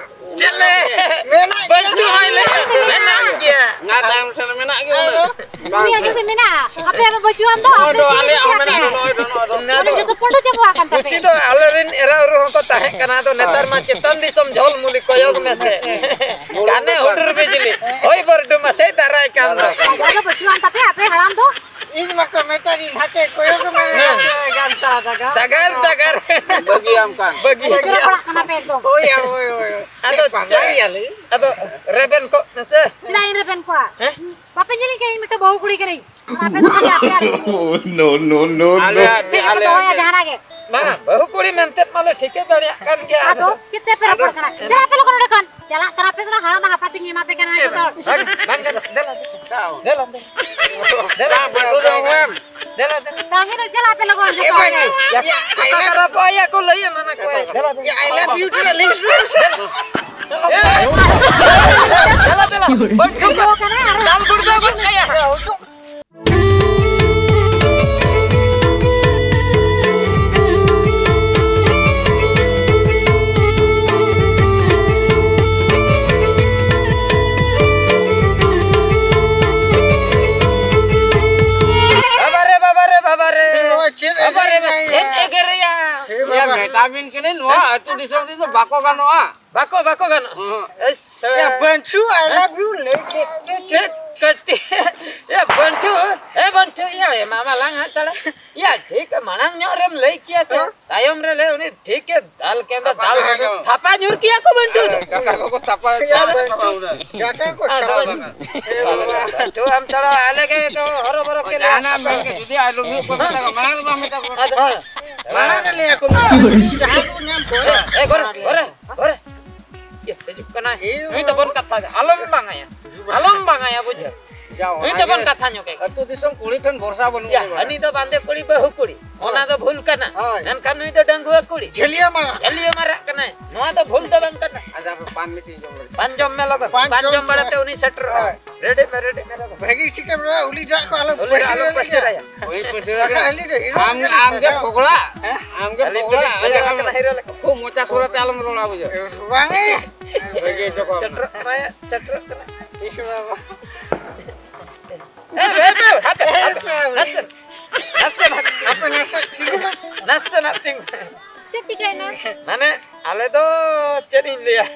ᱪᱮᱫ ᱞᱮ? ᱢᱮᱱᱟᱜ ᱜᱮᱭᱟ᱾ ᱵᱟᱹᱪᱩ ᱦᱚᱸᱭ ᱞᱟᱹᱭ ᱢᱮᱱᱟᱜ ᱜᱮᱭᱟ᱾ ᱚᱱᱟ ᱛᱟᱭᱚᱢ ᱥᱮᱫ ᱨᱮ ᱢᱮᱱᱟᱜ ᱜᱮᱭᱟ᱾ ᱦᱮᱸ᱾ ᱵᱟᱝ᱾ ᱩᱱᱤᱭᱟᱜ ᱜᱮᱥᱮ ᱢᱮᱱᱟᱜᱼᱟ᱾ ᱟᱯᱮᱭᱟᱜ ᱢᱟ ᱵᱟᱹᱪᱩᱜ ᱟᱱ ᱫᱚ, ᱱᱚᱜᱼᱚᱭ ᱟᱯᱮ ᱫᱚ ᱪᱮᱫ ᱟᱞᱮᱭᱟᱜ ᱯᱮ ᱦᱚᱸ ᱢᱮᱱᱟᱜ ᱫᱚ, ᱟᱯᱮ? ᱱᱚᱜᱼᱚᱭ ᱫᱚ, ᱱᱚᱜᱼᱚᱭ ᱫᱚ᱾ ᱚᱱᱟ ᱚᱸᱰᱮ ᱫᱚ ᱡᱚᱛᱚ ᱯᱚᱸᱰᱚ ᱪᱟᱵᱟ ᱟᱠᱟᱱ ᱛᱟᱯᱮ᱾ ᱠᱩᱥᱤ ᱫᱚ ᱟᱞᱮᱨᱮᱱ ᱮᱨᱟ ᱩᱨᱩ ᱦᱚᱸᱠᱚ ᱛᱟᱦᱮᱸ ᱠᱟᱱᱟ, ᱟᱫᱚ ᱱᱮᱛᱟᱨ ᱢᱟ ᱪᱮᱛᱟᱱ ᱫᱤᱥᱚᱢ ᱡᱷᱚᱞ ᱢᱩᱞᱤ ᱠᱚᱭᱚᱜ ᱢᱮᱥᱮ᱾ ᱜᱟᱱᱮ ᱦᱩᱰᱩᱨ ᱵᱤᱡᱽᱞᱤ, ᱦᱚᱭ ᱵᱟᱹᱨᱰᱩ ᱢᱟᱥᱮ ᱫᱟᱨᱟᱭ ᱠᱟᱱ ᱫᱚ᱾ ᱟᱡᱟᱜ ᱫᱚ ᱵᱟᱹᱪᱩᱜ ᱟᱱ ᱛᱟᱯᱮ, ᱟᱯᱮ ᱦᱟᱲᱟᱢ ᱫᱚ᱾ ᱤᱧ ᱢᱟᱠᱚ ᱢᱮᱛᱟᱫᱤᱧ, ᱦᱟᱛᱮ ᱠᱚᱭᱚᱜ ᱢᱮ, ᱦᱮᱸ᱾ ᱦᱟᱛᱮ ᱜᱟᱢᱪᱷᱟ ᱫᱟᱜᱟᱨ᱾ ᱫᱟᱜᱟᱨ, ᱫᱟᱜᱟᱨ᱾ ᱵᱟᱹᱜᱤᱭᱟᱢ ᱠᱟᱱ᱾ ᱵᱟᱹᱜᱤ᱾ ᱪᱚᱨᱟ ᱯᱟᱲᱟᱜ ᱠᱟᱱᱟ ᱯᱮ ᱮᱠᱫᱚᱢ᱾ ᱦᱳᱭ, ᱦᱳᱭ, ᱦᱳᱭ᱾ ᱟᱫᱚ ᱪᱮᱫ? ᱟᱫᱚ ᱨᱮᱵᱮᱱ ᱠᱚᱜ ᱢᱮᱥᱮ᱾ ᱪᱮᱫᱟᱜ ᱤᱧ ᱨᱮᱵᱮᱱ ᱠᱚᱣᱟ? ᱦᱮᱸ? ᱵᱟᱯᱮ ᱧᱮᱞᱤᱧ ᱠᱟᱱᱟ, ᱤᱧ ᱢᱤᱫᱴᱮᱱ ᱵᱟᱹᱦᱩ ᱠᱩᱲᱤ ᱠᱟᱹᱱᱟᱹᱧ᱾ ᱟᱯᱮ ᱫᱚ ᱠᱷᱟᱹᱞᱤ ᱟᱯᱮ ᱟᱨ ᱤᱧ᱾ No, no, no, no. ᱟᱞᱮ ᱪᱮᱫ ᱯᱮ ᱟᱞᱮ ᱫᱚᱦᱚᱭᱟ ᱡᱟᱦᱟᱱᱟᱜ ᱜᱮ? ᱵᱟᱝᱟ, ᱵᱟᱹᱦᱩ ᱠᱩᱲᱤ ᱢᱮᱱᱛᱮ ᱢᱟᱞᱮ ᱴᱷᱤᱠᱟᱹ ᱫᱟᱲᱮᱭᱟᱜ ᱠᱟᱱ ᱜᱮᱭᱟ᱾ ᱟᱫᱚ ᱪᱮᱫ ᱛᱮ ᱯᱮ ᱨᱚᱯᱚᱲ ᱠᱟᱱᱟ? ᱪᱟᱞᱟᱜ ᱯᱮ ᱞᱚᱜᱚᱱ ᱱᱚᱰᱮ ᱠᱷᱚᱱ᱾ ᱪᱟᱞᱟᱜ ᱠᱟᱱᱟ ᱯᱮ ᱥᱮ ᱦᱟᱲᱟᱢ ᱦᱟᱯᱟ ᱛᱮᱧ ᱮᱢᱟ ᱯᱮ ᱠᱟᱱᱟ ᱡᱚᱛᱚ ᱦᱚᱲ᱾ ᱵᱟᱝ, ᱵᱟᱝ ᱜᱟᱱᱚᱜ᱾ ᱫᱮᱞᱟ, ᱫᱮᱞᱟ, ᱫᱮᱞᱟ᱾ ᱫᱮᱞᱟ, ᱫᱮᱞᱟ᱾ ᱵᱟᱹᱴᱩ ᱫᱚ ᱮᱢ᱾ ᱫᱮᱞᱟ, ᱫᱮᱞᱟ᱾ ᱛᱟᱦᱮᱸ ᱫᱚ ᱪᱟᱞᱟᱜ ᱯᱮ ᱞᱚᱜᱚᱱ ᱡᱚᱛᱚ ᱦᱚᱲ᱾ ᱮ ᱵᱟᱹᱴᱩ᱾ ᱚᱠᱟ ᱠᱟᱨᱟ ᱯᱟᱭᱟ ᱠᱚ ᱞᱟᱹᱭ ᱮᱢᱟᱱᱟ ᱠᱚ᱾ ᱫᱮᱞᱟ, ᱫᱮᱞᱟ᱾ ᱭᱟ, I love you ᱴᱷᱮᱱ ᱞᱤᱧ ᱥᱩᱨ ᱥᱮ᱾ ᱫᱮᱞᱟ, ᱫᱮᱞᱟ᱾ ᱵᱟᱹᱴᱩ ᱠᱚ ᱫᱟᱞ ᱜᱩᱲᱫᱟᱹᱣ ᱜᱚᱫ ᱠᱟᱭᱟ᱾ ᱢᱮᱱ ᱠᱟᱹᱱᱟᱹᱧ, ᱱᱚᱣᱟ ᱟᱹᱛᱩ ᱫᱤᱥᱚᱢ ᱨᱮᱫᱚ ᱵᱟᱠᱚ ᱜᱟᱱᱚᱜᱼᱟ᱾ ᱵᱟᱠᱚ, ᱵᱟᱠᱚ ᱜᱟᱱᱚᱜᱼᱟ᱾ ᱦᱮᱸ᱾ ᱮᱥ, ᱭᱟ, ᱵᱟᱹᱱᱴᱩ, I love you ᱞᱟᱹᱭ ᱠᱮᱫ ᱪᱮᱫ, ᱪᱮᱫ? ᱠᱟᱹᱴᱤᱡ, ᱭᱟ, ᱵᱟᱹᱱᱴᱩ, ᱮ, ᱵᱟᱹᱱᱴᱩ, ᱭᱟ, ᱮᱢᱟ ᱢᱟᱞᱟᱝ ᱦᱟᱸᱜ ᱪᱟᱞᱟᱜ᱾ ᱭᱟ, ᱴᱷᱤᱠ, ᱢᱟᱲᱟᱝ ᱧᱚᱜ ᱨᱮᱢ ᱞᱟᱹᱭ ᱠᱮᱭᱟ ᱥᱮ, ᱦᱮᱸ? ᱛᱟᱭᱚᱢ ᱨᱮ ᱞᱟᱹᱭ, ᱩᱱᱤ ᱴᱷᱤᱠ ᱜᱮ ᱫᱟᱞ ᱠᱮᱢ ᱨᱮ ᱛᱷᱟᱯᱟ ᱫᱟᱞ, ᱧᱚᱜ ᱨᱮ᱾ ᱛᱷᱟᱯᱟ ᱧᱩᱨ ᱠᱮᱭᱟ ᱠᱚ ᱵᱟᱹᱱᱴᱩ ᱫᱚ᱾ ᱦᱮᱸ, ᱠᱟᱴᱟ ᱠᱚᱠᱚ ᱛᱷᱟᱯᱟ ᱭᱟ, ᱠᱮᱭᱟ᱾ ᱵᱟᱹᱱᱴᱩ᱾ ᱠᱟᱴᱟ ᱠᱚ ᱟᱫᱚ ᱛᱷᱟᱯᱟ ᱵᱟᱹᱱᱴᱩ᱾ ᱧᱩᱨ᱾ ᱮ, ᱵᱟᱹᱱᱴᱩ, ᱟᱢ ᱪᱷᱟᱲᱟ ᱟᱞᱮ ᱜᱮ ᱛᱚ ᱦᱚᱨᱚ ᱵᱚᱨᱚ ᱠᱮ ᱞᱮ ᱡᱟᱦᱟᱱᱟᱜ ᱦᱟᱥᱟ ᱢᱮᱱ ᱠᱮᱫ, ᱡᱩᱫᱤ ᱟᱞᱚᱢ ᱦᱩᱭᱩᱜ ᱠᱚ ᱠᱷᱟᱱ ᱫᱚ ᱢᱟᱲᱟᱝ ᱨᱮ ᱵᱟᱝ ᱢᱮᱛᱟ ᱠᱚ ᱠᱟᱱᱟ᱾ ᱟᱫᱚ ᱢᱟᱲᱟᱝ ᱨᱮ ᱞᱟᱹᱭ ᱟᱠᱚ ᱢᱮ, ᱡᱟᱦᱟᱸᱭ ᱠᱚ ᱧᱟᱢ ᱠᱚᱣᱟ᱾ ᱮ, ᱜᱚᱨᱮ, ᱜᱚᱨᱮ, ᱜᱚᱨᱮ᱾ ᱤᱭᱟᱹ, ᱦᱤᱡᱩᱜ ᱠᱟᱱᱟᱭ᱾ ᱱᱩᱭ ᱫᱚᱵᱚᱱ ᱠᱟᱛᱷᱟ, ᱟᱞᱚᱢ ᱵᱟᱝᱟᱭᱟ᱾ ᱟᱞᱚᱢ ᱵᱟᱝᱟᱭᱟ, ᱵᱩᱡᱷᱟᱹᱣ᱾ ᱡᱟ, ᱱᱩᱭ ᱚᱱᱟᱜᱮ᱾ ᱫᱚᱵᱚᱱ ᱠᱟᱛᱷᱟ ᱧᱚᱜ ᱮ᱾ ᱟᱹᱛᱩ ᱫᱤᱥᱚᱢ ᱠᱩᱲᱤ ᱴᱷᱮᱱ ᱵᱷᱚᱨᱥᱟ ᱵᱟᱹᱱᱩᱜ ᱭᱟ, ᱛᱟᱵᱚᱱᱟ᱾ ᱦᱟᱹᱱᱤ ᱫᱚ ᱵᱟᱸᱫᱮ ᱠᱩᱲᱤ, ᱵᱟᱹᱦᱩ ᱠᱩᱲᱤ᱾ ᱚᱱᱟ ᱫᱚ ᱵᱷᱩᱞ ᱠᱟᱱᱟ᱾ ᱦᱳᱭ᱾ ᱢᱮᱱᱠᱷᱟᱱ ᱱᱩᱭ ᱫᱚ ᱰᱟᱺᱜᱩᱣᱟᱹ ᱠᱩᱲᱤ᱾ ᱡᱷᱟᱹᱞᱤᱭᱟᱹ ᱢᱟᱨᱟᱜ᱾ ᱡᱷᱟᱹᱞᱤᱭᱟᱹ ᱢᱟᱨᱟᱜ ᱠᱟᱱᱟᱭ᱾ ᱱᱚᱣᱟ ᱫᱚ ᱵᱷᱩᱞ ᱫᱚ ᱵᱟᱝ ᱠᱟᱱᱟ᱾ ᱟᱪᱪᱷᱟ, ᱟᱯᱮ ᱯᱟᱱ ᱢᱤᱫᱴᱤᱡ ᱡᱚᱢ ᱞᱮᱜᱮ᱾ ᱯᱟᱱ ᱡᱚᱢ ᱢᱮ ᱞᱚᱜᱚᱱ᱾ ᱯᱟᱱ ᱯᱟᱱ ᱡᱚᱢ ᱡᱚᱢ ᱵᱟᱲᱟᱛᱮ ᱢᱮ᱾ ᱩᱱᱤ ᱥᱮᱴᱮᱨᱚᱜᱼᱟ᱾ ᱦᱳᱭ᱾ ᱨᱮᱰᱤ ᱢᱮ, ᱨᱮᱰᱤ ᱢᱮ ᱞᱚᱜᱚᱱ᱾ ᱵᱷᱟᱹᱜᱤ ᱪᱤᱠᱟᱹ ᱢᱮ, ᱩᱞᱤ ᱡᱟᱜ ᱠᱚ ᱟᱞᱚ ᱩᱞᱤ ᱡᱟᱜ ᱯᱟᱹᱥᱤᱨ ᱟᱞᱚ ᱟᱞᱮᱭᱟ᱾ ᱯᱟᱹᱥᱤᱨ ᱟᱭᱟ᱾ ᱦᱳᱭ, ᱯᱟᱹᱥᱤᱨ ᱟᱞᱮ᱾ ᱟᱢ, ᱟᱢ ᱜᱮ ᱯᱚᱜᱲᱟ᱾ ᱦᱮᱸ? ᱟᱢ ᱜᱮ ᱟᱹᱞᱤᱧ ᱯᱚᱜᱲᱟ᱾ ᱫᱚᱞᱤᱧ ᱥᱮᱴᱮᱨ ᱟᱠᱟᱱᱟ ᱦᱤᱨᱳ ᱞᱮᱠᱟ᱾ ᱠᱷᱩᱵ ᱢᱚᱪᱟ ᱥᱩᱨ ᱟᱛᱮ ᱟᱞᱚᱢ ᱨᱚᱲᱟ, ᱵᱩᱡᱷᱟᱹᱣ᱾ ᱵᱟᱝ᱾ ᱵᱷᱟᱹᱜᱤ ᱡᱚᱠᱷᱚᱱ᱾ ᱥᱮᱴᱮᱨᱚᱜ ᱠᱟᱱᱟᱭ, ᱥᱮᱴᱮᱨᱚᱜ ᱠᱟᱱᱟᱭ᱾ ᱮ ᱵᱟᱵᱟ᱾ ᱮ, ᱦᱟᱯᱮ, ᱦᱟᱯᱮ, ᱦᱟᱯᱮ, ᱱᱟᱥᱮ, ᱱᱟᱥᱮ, ᱱᱟᱥᱮ, ᱦᱟᱯᱮ, ᱱᱟᱥᱮ, ᱴᱷᱤᱠ ᱜᱮᱭᱟ᱾ ᱱᱟᱥᱮ ᱱᱟᱜ ᱛᱤᱸᱜᱩ᱾ ᱪᱮᱫ ᱪᱤᱠᱟᱹᱭᱮᱱᱟ? ᱢᱟᱱᱮ, ᱟᱞᱮ ᱫᱚ ᱪᱮᱫ ᱤᱧ ᱞᱟᱹᱭᱟ?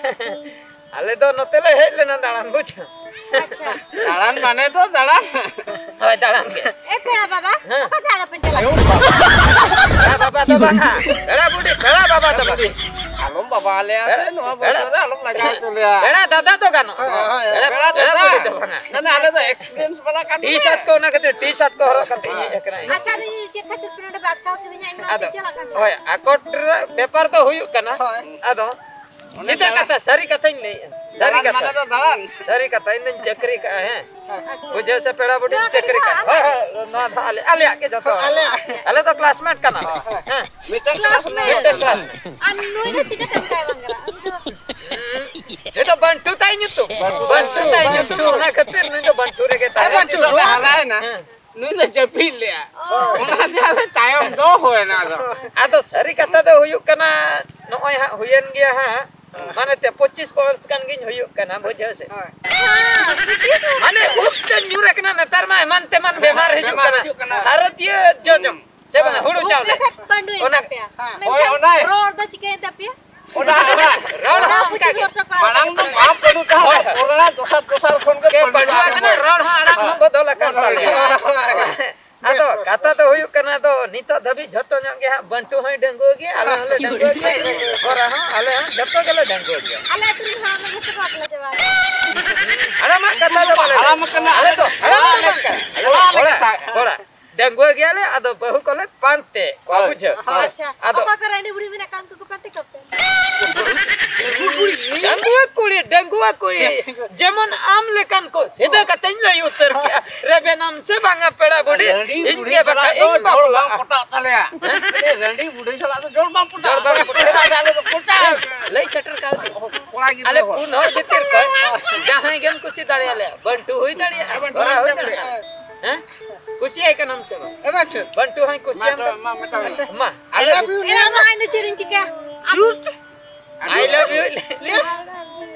ᱟᱞᱮ ᱫᱚ ᱱᱚᱛᱮ ᱞᱮ ᱦᱮᱡ ᱞᱮᱱᱟ ᱫᱟᱬᱟᱱ, ᱵᱩᱡᱷᱟᱹᱣ? ᱟᱪᱪᱷᱟ᱾ ᱫᱟᱬᱟᱱ ᱢᱟᱱᱮ ᱫᱚ ᱫᱟᱬᱟᱱ᱾ ᱦᱳᱭ, ᱫᱟᱬᱟᱱ ᱜᱮ᱾ ᱮ ᱯᱮᱲᱟ ᱵᱟᱵᱟ, ᱦᱮᱸ᱾ ᱚᱠᱟ ᱫᱟᱜ ᱯᱮ ᱪᱟᱞᱟᱜ ᱠᱟᱱᱟ? ᱯᱮᱲᱟ ᱵᱟᱵᱟ ᱫᱚ ᱵᱟᱝᱟ, ᱯᱮᱲᱟ ᱵᱩᱰᱷᱤ, ᱯᱮᱲᱟ ᱵᱟᱵᱟ ᱫᱚ ᱵᱟᱝᱟ᱾ ᱟᱞᱚᱢ ᱵᱟᱵᱟ ᱟᱞᱮᱭᱟ, ᱯᱮᱲᱟ, ᱱᱚᱣᱟ ᱯᱮᱲᱟ, ᱵᱚᱭᱚᱥ ᱨᱮ ᱟᱞᱚᱢ ᱞᱟᱡᱟᱣ ᱦᱚᱪᱚ ᱞᱮᱭᱟ᱾ ᱯᱮᱲᱟ ᱫᱟᱫᱟ ᱫᱚ ᱜᱟᱱᱚᱜᱼᱟ᱾ ᱦᱳᱭ, ᱦᱳᱭ, ᱯᱮᱲᱟ, ᱯᱮᱲᱟ ᱯᱮᱲᱟ ᱫᱟᱫᱟ᱾ ᱵᱩᱰᱷᱤ ᱫᱚ ᱵᱟᱝᱟ᱾ ᱢᱟᱱᱮ ᱟᱞᱮ ᱫᱚ experience ᱵᱟᱞᱟ ᱠᱟᱱ ᱴᱤ ᱜᱮᱭᱟ᱾ ᱥᱟᱨᱴ ᱠᱚ, ᱚᱱᱟ ᱠᱷᱟᱹᱛᱤᱨ ᱴᱤ ᱥᱟᱨᱴ ᱠᱚ ᱦᱚᱨᱚᱜ ᱠᱟᱛᱮ ᱤᱧ ᱦᱮᱡ ᱟᱠᱟᱱᱟ ᱤᱧ᱾ ᱟᱪᱪᱷᱟ, ᱟᱫᱚ ᱤᱧ ᱪᱮᱫ ᱠᱷᱟᱹᱛᱤᱨ ᱯᱮ ᱱᱚᱰᱮ ᱵᱟᱫ ᱠᱟᱣ ᱠᱟᱹᱫᱤᱧᱟ? ᱤᱧ ᱢᱟ ᱟᱫᱚ, ᱚᱱᱛᱮᱧ ᱪᱟᱞᱟᱜ ᱠᱟᱱ ᱛᱟᱦᱮᱸᱫ᱾ ᱦᱳᱭ, ᱟᱠᱚᱴ ᱨᱮ ᱵᱮᱯᱟᱨ ᱫᱚ ᱦᱩᱭᱩᱜ ᱠᱟᱱᱟ᱾ ᱦᱳᱭ᱾ ᱟᱫᱚ ᱚᱱᱮ ᱥᱤᱫᱷᱟᱹ ᱫᱟᱬᱟᱱ, ᱠᱟᱛᱷᱟ, ᱥᱟᱹᱨᱤ ᱠᱟᱛᱷᱟᱧ ᱞᱟᱹᱭᱮᱜᱼᱟ᱾ ᱥᱟᱹᱨᱤ ᱫᱟᱬᱟᱱ ᱠᱟᱛᱷᱟ᱾ ᱢᱟᱱᱮ ᱫᱚ ᱫᱟᱬᱟᱱ᱾ ᱥᱟᱹᱨᱤ ᱠᱟᱛᱷᱟ, ᱤᱧ ᱫᱚᱧ ᱪᱟᱹᱠᱨᱤ ᱠᱟᱜᱼᱟ, ᱦᱮᱸ᱾ ᱟᱪᱪᱷᱟ᱾ ᱵᱩᱡᱷᱟᱹᱣ ᱥᱮ ᱯᱮᱲᱟ ᱵᱩᱰᱷᱤᱧ ᱱᱚᱣᱟ ᱪᱟᱹᱠᱨᱤ ᱠᱟᱜᱼᱟ᱾ ᱠᱟᱹᱴᱤᱡ ᱦᱳᱭ, ᱦᱳᱭ, ᱱᱚᱣᱟ ᱫᱚ ᱟᱞᱮ, ᱟᱞᱮᱭᱟᱜ ᱜᱮ ᱡᱚᱛᱚ᱾ ᱟᱞᱮᱭᱟᱜ᱾ ᱟᱞᱮ ᱫᱚ classmate ᱠᱟᱱᱟ ᱞᱮ᱾ ᱦᱮᱸ᱾ ᱢᱤᱫᱴᱟᱝ ᱠᱞᱟᱥ ᱢᱮ᱾ ᱢᱤᱫᱴᱟᱝ ᱠᱞᱟᱥ ᱢᱮ᱾ ᱟᱨ ᱱᱩᱭ ᱫᱚ ᱪᱤᱠᱟᱹᱛᱮ ᱚᱱᱠᱟᱭ ᱵᱟᱝ ᱠᱟᱱᱟ? ᱩᱱᱤ ᱫᱚ ᱱᱩᱭ ᱫᱚ ᱵᱟᱱᱴᱩ ᱛᱟᱭ ᱧᱩᱛᱩᱢ᱾ ᱵᱟᱱᱴᱩ, ᱵᱟᱱᱴᱩ ᱛᱟᱭ ᱵᱟᱱᱴᱩ᱾ ᱧᱩᱛᱩᱢ, ᱚᱱᱟ ᱠᱷᱟᱹᱛᱤᱨ ᱱᱩᱭ ᱫᱚ ᱵᱟᱱᱴᱩ ᱨᱮᱜᱮ ᱛᱟᱦᱮᱱᱟ᱾ ᱵᱟᱱᱴᱩ, ᱱᱚᱣᱟ ᱦᱟᱨᱟᱭᱮᱱᱟ᱾ ᱦᱮᱸ᱾ ᱱᱩᱭ ᱫᱚ ᱡᱟᱹᱯᱤᱫ ᱞᱮᱜᱼᱟ᱾ ᱚ᱾ ᱚᱱᱟ ᱡᱟᱦᱟᱸ ᱛᱟᱭᱚᱢ ᱫᱚ ᱦᱩᱭᱱᱟ ᱟᱫᱚ᱾ ᱟᱫᱚ ᱥᱟᱹᱨᱤ ᱠᱟᱛᱷᱟ ᱫᱚ ᱦᱩᱭᱩᱜ ᱠᱟᱱᱟ, ᱱᱚᱜᱼᱚᱭ ᱦᱟᱸᱜ ᱦᱩᱭᱮᱱ ᱜᱮᱭᱟ ᱦᱟᱸᱜ, ᱢᱟᱱᱮ ᱛᱮ ᱯᱚᱸᱪᱤᱥ ᱵᱚᱨᱥ ᱜᱟᱱ ᱜᱤᱧ ᱦᱩᱭᱩᱜ ᱠᱟᱱᱟ, ᱵᱩᱡᱷᱟᱹᱣ ᱥᱮ? ᱦᱳᱭ᱾ ᱢᱟᱱᱮ ᱩᱵ ᱛᱮ ᱧᱩᱨ ᱟᱠᱟᱱᱟ, ᱱᱮᱛᱟᱨ ᱢᱟ ᱮᱢᱟᱱ ᱛᱮᱢᱟᱱ ᱵᱮᱢᱟᱨ ᱦᱤᱡᱩᱜ ᱵᱮᱢᱟᱨ ᱠᱟᱱᱟ᱾ ᱦᱤᱡᱩᱜ ᱠᱟᱱᱟ᱾ ᱥᱟᱨᱚᱫᱤᱭᱟᱹ ᱡᱚᱡᱚᱢ᱾ ᱪᱮ ᱵᱟᱝ, ᱦᱩᱲᱩ ᱪᱟᱣᱞᱮ᱾ ᱚᱱᱟ ᱦᱳᱭ, ᱚᱱᱟ᱾ ᱨᱚᱲ ᱫᱚ ᱪᱤᱠᱟᱹᱭᱮᱱ ᱛᱟᱯᱮᱭᱟ? ᱚᱱᱟ, ᱚᱱᱟ᱾ ᱨᱚᱲ ᱦᱚᱸ ᱚᱱᱠᱟ ᱜᱮ᱾ ᱢᱟᱲᱟᱝ ᱫᱚ ᱵᱟᱯ ᱯᱟᱹᱰᱩ ᱛᱟᱦᱮᱸ, ᱦᱳᱭ, ᱦᱳᱭ᱾ ᱯᱚᱨᱮ ᱫᱚᱥᱟᱨ, ᱫᱚᱥᱟᱨ ᱠᱷᱚᱱ ᱜᱮ ᱯᱟᱹᱰᱩ ᱯᱟᱹᱰᱩ ᱟᱠᱟᱱᱟ, ᱨᱚᱲ ᱦᱚᱸ ᱟᱲᱟᱝ ᱦᱚᱸ ᱵᱚᱫᱚᱞ ᱟᱠᱟᱱ ᱛᱟᱞᱮᱭᱟ᱾ ᱟᱫᱚ ᱠᱟᱛᱷᱟ ᱫᱚ ᱦᱩᱭᱩᱜ ᱠᱟᱱᱟ, ᱟᱫᱚ ᱱᱤᱛᱚᱜ ᱫᱷᱟᱹᱵᱤᱡ ᱡᱷᱚᱛᱚ ᱧᱚᱜ ᱜᱮ ᱦᱟᱸᱜ ᱵᱟᱹᱱᱴᱩ ᱦᱚᱸᱭ ᱰᱟᱺᱜᱩᱣᱟᱹ ᱜᱮᱭᱟ, ᱟᱞᱮ ᱦᱚᱸᱞᱮ ᱰᱟᱺᱜᱩᱣᱟᱹ ᱜᱮᱭᱟ, ᱜᱚᱨᱟ ᱦᱚᱸ, ᱟᱞᱮ ᱦᱚᱸ ᱡᱷᱚᱛᱚ ᱜᱮᱞᱮ ᱰᱟᱺᱜᱩᱣᱟᱹ ᱜᱮᱭᱟ᱾ ᱟᱞᱮ ᱟᱹᱛᱩ ᱨᱮᱱ ᱦᱚᱲ ᱢᱟ ᱡᱷᱚᱛᱚ ᱠᱚ ᱵᱟᱯᱞᱟ ᱪᱟᱵᱟ ᱟᱠᱟᱱᱟ᱾ ᱦᱟᱲᱟᱢ ᱟᱠᱟᱱᱟ᱾ ᱟᱞᱮ ᱫᱚ ᱦᱟᱲᱟᱢ ᱫᱚ ᱵᱟᱝ ᱠᱟᱱᱟ, ᱟᱞᱮ ᱫᱚ ᱠᱚᱲᱟ ᱞᱮᱠᱟ᱾ ᱠᱚᱲᱟ᱾ ᱰᱟᱺᱜᱩᱣᱟᱹ ᱜᱮᱭᱟᱞᱮ, ᱟᱫᱚ ᱵᱟᱹᱦᱩ ᱠᱚᱞᱮ ᱯᱟᱱᱛᱮ ᱠᱚᱣᱟ, ᱦᱳᱭ᱾ ᱵᱩᱡᱷᱟᱹᱣ? ᱟᱪᱪᱷᱟ, ᱟᱫᱚ ᱚᱠᱟ ᱠᱚᱨᱮ ᱨᱟᱺᱰᱤ ᱵᱩᱲᱦᱤ ᱢᱮᱱᱟᱜ ᱠᱚᱣᱟ, ᱩᱱᱠᱩ ᱠᱚ ᱯᱟᱱᱛᱮ ᱠᱚᱯᱮ᱾ ᱰᱟᱺᱜᱩᱣᱟᱹ ᱠᱩᱲᱤ, ᱰᱟᱺᱜᱩᱣᱟᱹ ᱠᱩᱲᱤ, ᱡᱮᱢᱚᱱ ᱟᱢ ᱞᱮᱠᱟᱱ ᱠᱚ ᱥᱤᱫᱷᱟᱹ ᱠᱟᱛᱮᱧ ᱞᱟᱹᱭ ᱩᱛᱟᱹᱨ ᱠᱮᱜᱼᱟ᱾ ᱨᱮᱵᱮᱱᱟᱢ ᱥᱮ ᱵᱟᱝᱟ ᱯᱮᱲᱟ ᱵᱩᱰᱷᱤ? ᱨᱟᱺᱰᱤ ᱤᱧ ᱵᱩᱲᱦᱤ ᱜᱮ ᱥᱟᱞᱟᱜ ᱵᱟᱠᱷᱟᱡ ᱫᱚ ᱤᱧ ᱡᱚᱲ ᱵᱟᱯᱞᱟᱜᱼᱟ᱾ ᱵᱟᱝ ᱯᱚᱴᱟᱜ ᱛᱟᱞᱮᱭᱟ᱾ ᱦᱮᱸ? ᱨᱟᱺᱰᱤ ᱵᱩᱲᱦᱤ ᱥᱟᱞᱟᱜ ᱫᱚ ᱡᱚᱲ ᱵᱟᱝ ᱯᱚᱴᱟᱜᱼᱟ᱾ ᱡᱚᱲ ᱵᱟᱝ ᱯᱚᱴᱟᱜᱼᱟ᱾ ᱟᱞᱮ ᱫᱚ ᱯᱚᱴᱟᱜ᱾ ᱞᱟᱹᱭ ᱥᱮᱴᱮᱨ ᱠᱟᱣᱫᱤᱧ᱾ ᱠᱚᱲᱟ ᱜᱤᱫᱽᱨᱟᱹ ᱟᱞᱮ ᱦᱚᱲ᱾ ᱯᱩᱱ ᱦᱚᱲ ᱵᱷᱤᱛᱤᱨ ᱠᱷᱚᱱ ᱡᱟᱦᱟᱸᱭ ᱜᱮᱢ ᱠᱩᱥᱤ ᱫᱟᱲᱮᱭᱟᱞᱮᱭᱟ, ᱵᱟᱹᱱᱴᱩ ᱦᱩᱭ ᱫᱟᱲᱮᱭᱟᱜᱼᱟ, ᱦᱮᱸ, ᱵᱟᱹᱱᱴᱩ ᱜᱚᱨᱟ ᱦᱩᱭ ᱦᱩᱭ ᱫᱟᱲᱮᱭᱟᱜᱼᱟ᱾ ᱫᱟᱲᱮᱭᱟᱜᱼᱟ᱾ ᱦᱮᱸ? ᱠᱩᱥᱤᱭᱟᱭ ᱠᱟᱱᱟᱢ ᱥᱮ ᱵᱟᱝ? ᱮ ᱵᱟᱹᱱᱴᱩ᱾ ᱵᱟᱹᱱᱴᱩ ᱦᱚᱸᱧ ᱠᱩᱥᱤᱭᱟᱢ ᱢᱟ, ᱠᱟᱱᱟ᱾ ᱢᱟ, ᱢᱤᱫᱴᱟᱝ ᱢᱟ᱾ ᱢᱟ, I love you᱾ ᱮ, ᱢᱟ, ᱤᱧ ᱫᱚ ᱪᱮᱫ ᱤᱧ ᱪᱤᱠᱟᱹᱭᱟ? ᱟᱢ ᱡᱩᱴ᱾ I love you᱾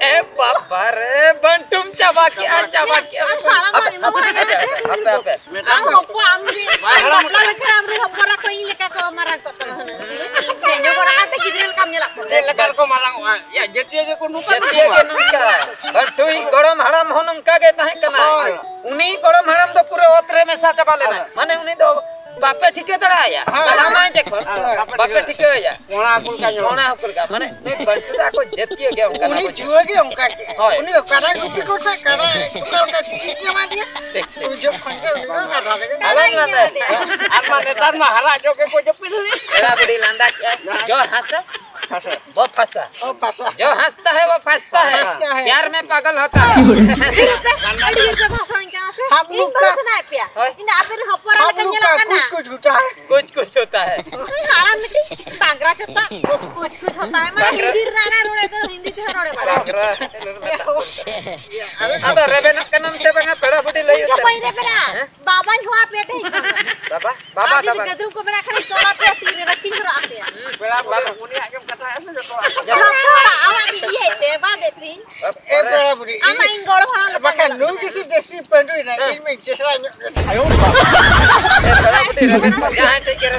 ᱮ ᱵᱟᱵᱟ ᱨᱮ, ᱵᱟᱹᱱᱴᱩᱢ ᱪᱟᱵᱟ ᱠᱮᱜᱼᱟ, ᱪᱟᱵᱟ ᱠᱮᱜᱼᱟ᱾ ᱟᱢ ᱦᱟᱲᱟᱢ ᱦᱟᱯᱮ, ᱟᱢ ᱦᱟᱯᱮ, ᱦᱟᱯᱮ, ᱦᱟᱯᱮ, ᱦᱟᱯᱮ᱾ ᱟᱢ ᱦᱚᱯᱚᱱ, ᱟᱢ ᱜᱮ ᱵᱟᱭ ᱦᱟᱲᱟᱢ ᱵᱟᱯᱞᱟ ᱞᱮᱠᱷᱟᱱ ᱟᱢ ᱨᱮᱱ ᱦᱚᱯᱚᱱ ᱮᱨᱟ ᱠᱚ ᱤᱧ ᱞᱮᱠᱟ ᱠᱚ ᱢᱟᱨᱟᱝ ᱠᱚᱜ ᱛᱟᱢᱟ ᱦᱩᱱᱟᱹᱝ᱾ ᱱᱤᱧᱚᱜ ᱜᱚᱨᱟ ᱠᱟᱛᱮ ᱜᱤᱫᱽᱨᱟᱹ ᱞᱮᱠᱟᱢ ᱧᱮᱞᱚᱜ ᱠᱟᱱᱟ᱾ ᱪᱮᱫ ᱞᱮᱠᱟ ᱨᱮᱠᱚ ᱢᱟᱨᱟᱝᱚᱜᱼᱟ? ᱭᱟ, ᱡᱟᱹᱛᱤᱭᱟᱹ ᱜᱮᱠᱚ ᱱᱚᱝᱠᱟ ᱡᱟᱹᱛᱤᱭᱟᱹ ᱜᱮ ᱱᱚᱝᱠᱟ᱾ ᱵᱟᱹᱱᱴᱩᱭᱤᱡ ᱜᱚᱲᱚᱢ ᱦᱟᱲᱟᱢ ᱦᱚᱸ ᱱᱚᱝᱠᱟ ᱜᱮ ᱛᱟᱦᱮᱸ ᱠᱟᱱᱟ᱾ ᱦᱳᱭ᱾ ᱩᱱᱤ ᱜᱚᱲᱚᱢ ᱦᱟᱲᱟᱢ ᱫᱚ ᱯᱩᱨᱟᱹ ᱚᱛ ᱨᱮ ᱢᱮᱥᱟ ᱪᱟᱵᱟ ᱞᱮᱱᱟᱭ᱾ ᱦᱳᱭ᱾ ᱢᱟᱱᱮ ᱩᱱᱤ ᱫᱚ ᱵᱟᱯᱮ ᱴᱷᱤᱠᱟᱹ ᱫᱟᱲᱮᱭᱟᱭᱟ᱾ ᱦᱳᱭ᱾ ᱦᱟᱲᱟᱢᱟᱭ ᱡᱚᱠᱷᱚᱱ ᱦᱳᱭ, ᱵᱟᱯᱮ ᱵᱟᱯᱮ ᱴᱷᱤᱠᱟᱹ᱾ ᱴᱷᱤᱠᱟᱹᱭᱟ᱾ ᱚᱱᱟ ᱠᱚ ᱞᱮᱠᱟ ᱧᱮᱞᱚᱜ ᱚᱱᱟ ᱠᱟᱱᱟ᱾ ᱦᱚᱸ ᱠᱚ ᱞᱮᱠᱟ᱾ ᱢᱟᱱᱮ ᱱᱩᱭ ᱵᱟᱹᱱᱴᱩ ᱫᱚ ᱟᱠᱚ ᱡᱟᱹᱛᱤᱭᱟᱹ ᱜᱮ ᱚᱱᱠᱟᱱᱟ ᱩᱱᱤ ᱠᱚ᱾ ᱡᱩᱣᱟᱹ ᱜᱮ ᱚᱱᱠᱟ ᱜᱮ᱾ ᱦᱳᱭ᱾ ᱩᱱᱤ ᱚᱠᱟᱨᱮ ᱠᱩᱥᱤ ᱠᱚ ᱥᱮ ᱚᱠᱟᱨᱮ ᱚᱠᱟ ᱞᱮᱠᱟ ᱪᱮᱫ ᱮ ᱧᱟᱢᱟ ᱫᱤᱭᱟ? ᱴᱷᱤᱠ, ᱴᱷᱤᱠ᱾ ᱩᱱ ᱡᱚᱠᱷᱚᱱ ᱜᱮ ᱩᱱᱤ ᱫᱚ ᱟᱫᱷᱟ ᱨᱮᱜᱮ᱾ ᱟᱞᱚᱢ ᱞᱟᱸᱫᱟᱭᱟ᱾ ᱟᱨ ᱢᱟ ᱱᱮᱛᱟᱨ ᱢᱟ ᱦᱟᱨᱟ ᱧᱚᱜ ᱜᱮᱠᱚ ᱡᱟᱹᱯᱤᱫ ᱞᱮᱫ᱾ ᱮᱲᱟ ᱵᱩᱰᱷᱤ ᱞᱟᱸᱫᱟ ᱠᱮᱜᱼᱟᱭ᱾ ᱡᱚ ᱦᱟᱥᱟ᱾ ᱯᱷᱟᱥᱟ᱾ ᱵᱚ ᱯᱷᱟᱥᱟ᱾ ᱚ, ᱯᱷᱟᱥᱟ᱾ ᱡᱚ ᱦᱟᱸᱥᱛᱟ ᱦᱮ ᱵᱚ ᱯᱷᱟᱥᱛᱟ ᱦᱮ᱾ ᱯᱷᱟᱥᱛᱟ ᱦᱮ᱾ ᱯᱭᱟᱨ ᱢᱮ ᱯᱟᱜᱚᱞ ᱦᱚᱛᱟ ᱦᱮ᱾ ᱟᱹᱰᱤ ᱡᱳᱨ ᱯᱮ ᱵᱷᱟᱥᱟᱱ ᱠᱟᱱᱟ ᱥᱮ? ᱦᱟᱢ ᱤᱧ ᱞᱳᱜ ᱵᱟᱹᱦᱩ ᱠᱟ ᱥᱟᱱᱟᱭᱮᱫ ᱯᱮᱭᱟ᱾ ᱦᱳᱭ᱾ ᱤᱧ ᱫᱚ ᱟᱯᱮ ᱨᱮᱱ ᱦᱚᱯᱚᱱ ᱮᱨᱟ ᱦᱟᱢ ᱞᱮᱠᱟᱧ ᱞᱳᱜ ᱧᱮᱞᱚᱜ ᱠᱟ ᱠᱟᱱᱟ᱾ ᱠᱩᱪ ᱠᱩᱪ ᱦᱳᱛᱟ ᱦᱮ᱾ ᱠᱩᱪ ᱠᱩᱪ ᱦᱳᱛᱟ ᱦᱮ᱾ ᱦᱟᱲᱟᱢ ᱢᱤᱫᱴᱤᱡ ᱵᱟᱝᱨᱟ ᱪᱚᱛᱟ᱾ ᱠᱩᱪ ᱠᱩᱪ ᱦᱳᱛᱟ ᱦᱮ᱾ ᱢᱟᱱᱮ ᱵᱟᱝᱨᱟ᱾ ᱦᱤᱱᱫᱤ ᱨᱮᱱᱟᱜ ᱨᱚᱲᱮ ᱫᱚ ᱦᱤᱱᱫᱤ ᱛᱮᱦᱚᱸ ᱨᱚᱲᱮ ᱵᱟᱲᱟᱭᱟ᱾ ᱵᱟᱝᱨᱟ᱾ ᱟᱫᱚ ᱨᱮᱵᱮᱱᱚᱜ ᱠᱟᱱᱟᱢ ᱥᱮ ᱵᱟᱝᱟ ᱯᱮᱲᱟ ᱵᱩᱰᱷᱤ ᱞᱟᱹᱭ ᱤᱧ ᱫᱚ ᱩᱛᱟᱹᱨ ᱵᱟᱹᱧ ᱢᱮ᱾ ᱨᱮᱵᱮᱱᱟ᱾ ᱦᱮᱸ? ᱵᱟᱵᱟᱧ ᱦᱚᱦᱚ ᱟᱯᱮᱭᱟ ᱛᱮᱦᱮᱧ ᱠᱷᱚᱱ ᱫᱚ᱾ ᱵᱟᱵᱟ, ᱵᱟᱵᱟ, ᱟᱨ ᱡᱩᱫᱤ ᱵᱟᱵᱟ᱾ ᱜᱟᱹᱫᱨᱩ ᱠᱚ ᱢᱮᱱᱟᱜ ᱠᱷᱟᱱ ᱛᱚᱞ ᱟᱯᱮᱭᱟ, ᱛᱤ ᱨᱮ ᱨᱟᱹᱠᱷᱤᱧ ᱦᱚᱨᱚᱜ ᱟᱯᱮᱭᱟ᱾ ᱦᱩᱸ, ᱯᱮᱲᱟ ᱵᱟᱵᱟ᱾ ᱵᱩᱰᱷᱤ ᱩᱱᱤᱭᱟᱜ ᱜᱮᱢ ᱠᱟᱛᱷᱟᱭᱟ ᱥᱮ ᱡᱚᱛᱚᱣᱟᱜ? ᱡᱚᱛᱚᱣᱟᱜ, ᱟᱢᱟᱜ ᱫᱚ ᱤᱭᱟᱹᱭ ᱛᱮ, ᱵᱟᱫ ᱮᱫ ᱛᱤᱧ᱾ ᱮ ᱯᱮᱲᱟ ᱵᱩᱰᱷᱤ, ᱟᱢᱟᱜ ᱤᱧ ᱜᱚᱲᱚᱢ ᱦᱟᱲᱟᱢ ᱞᱮᱠᱟ ᱵᱟᱠᱷᱟᱱ ᱧᱮᱞᱚᱜ ᱱᱩᱭ ᱠᱟᱱᱟ᱾ ᱜᱮᱥᱮ ᱡᱟᱹᱥᱛᱤ ᱯᱟᱹᱰᱩᱭᱮᱱᱟ, ᱦᱮᱸ᱾ ᱤᱧ ᱢᱟᱧ ᱪᱮᱥᱨᱟ ᱧᱚᱜ ᱜᱮ᱾ ᱮ ᱯᱮᱲᱟ ᱵᱩᱰᱷᱤ, ᱨᱮᱵᱮᱱ ᱠᱚ ᱡᱟᱦᱟᱸᱭ ᱴᱷᱮᱡ ᱜᱮ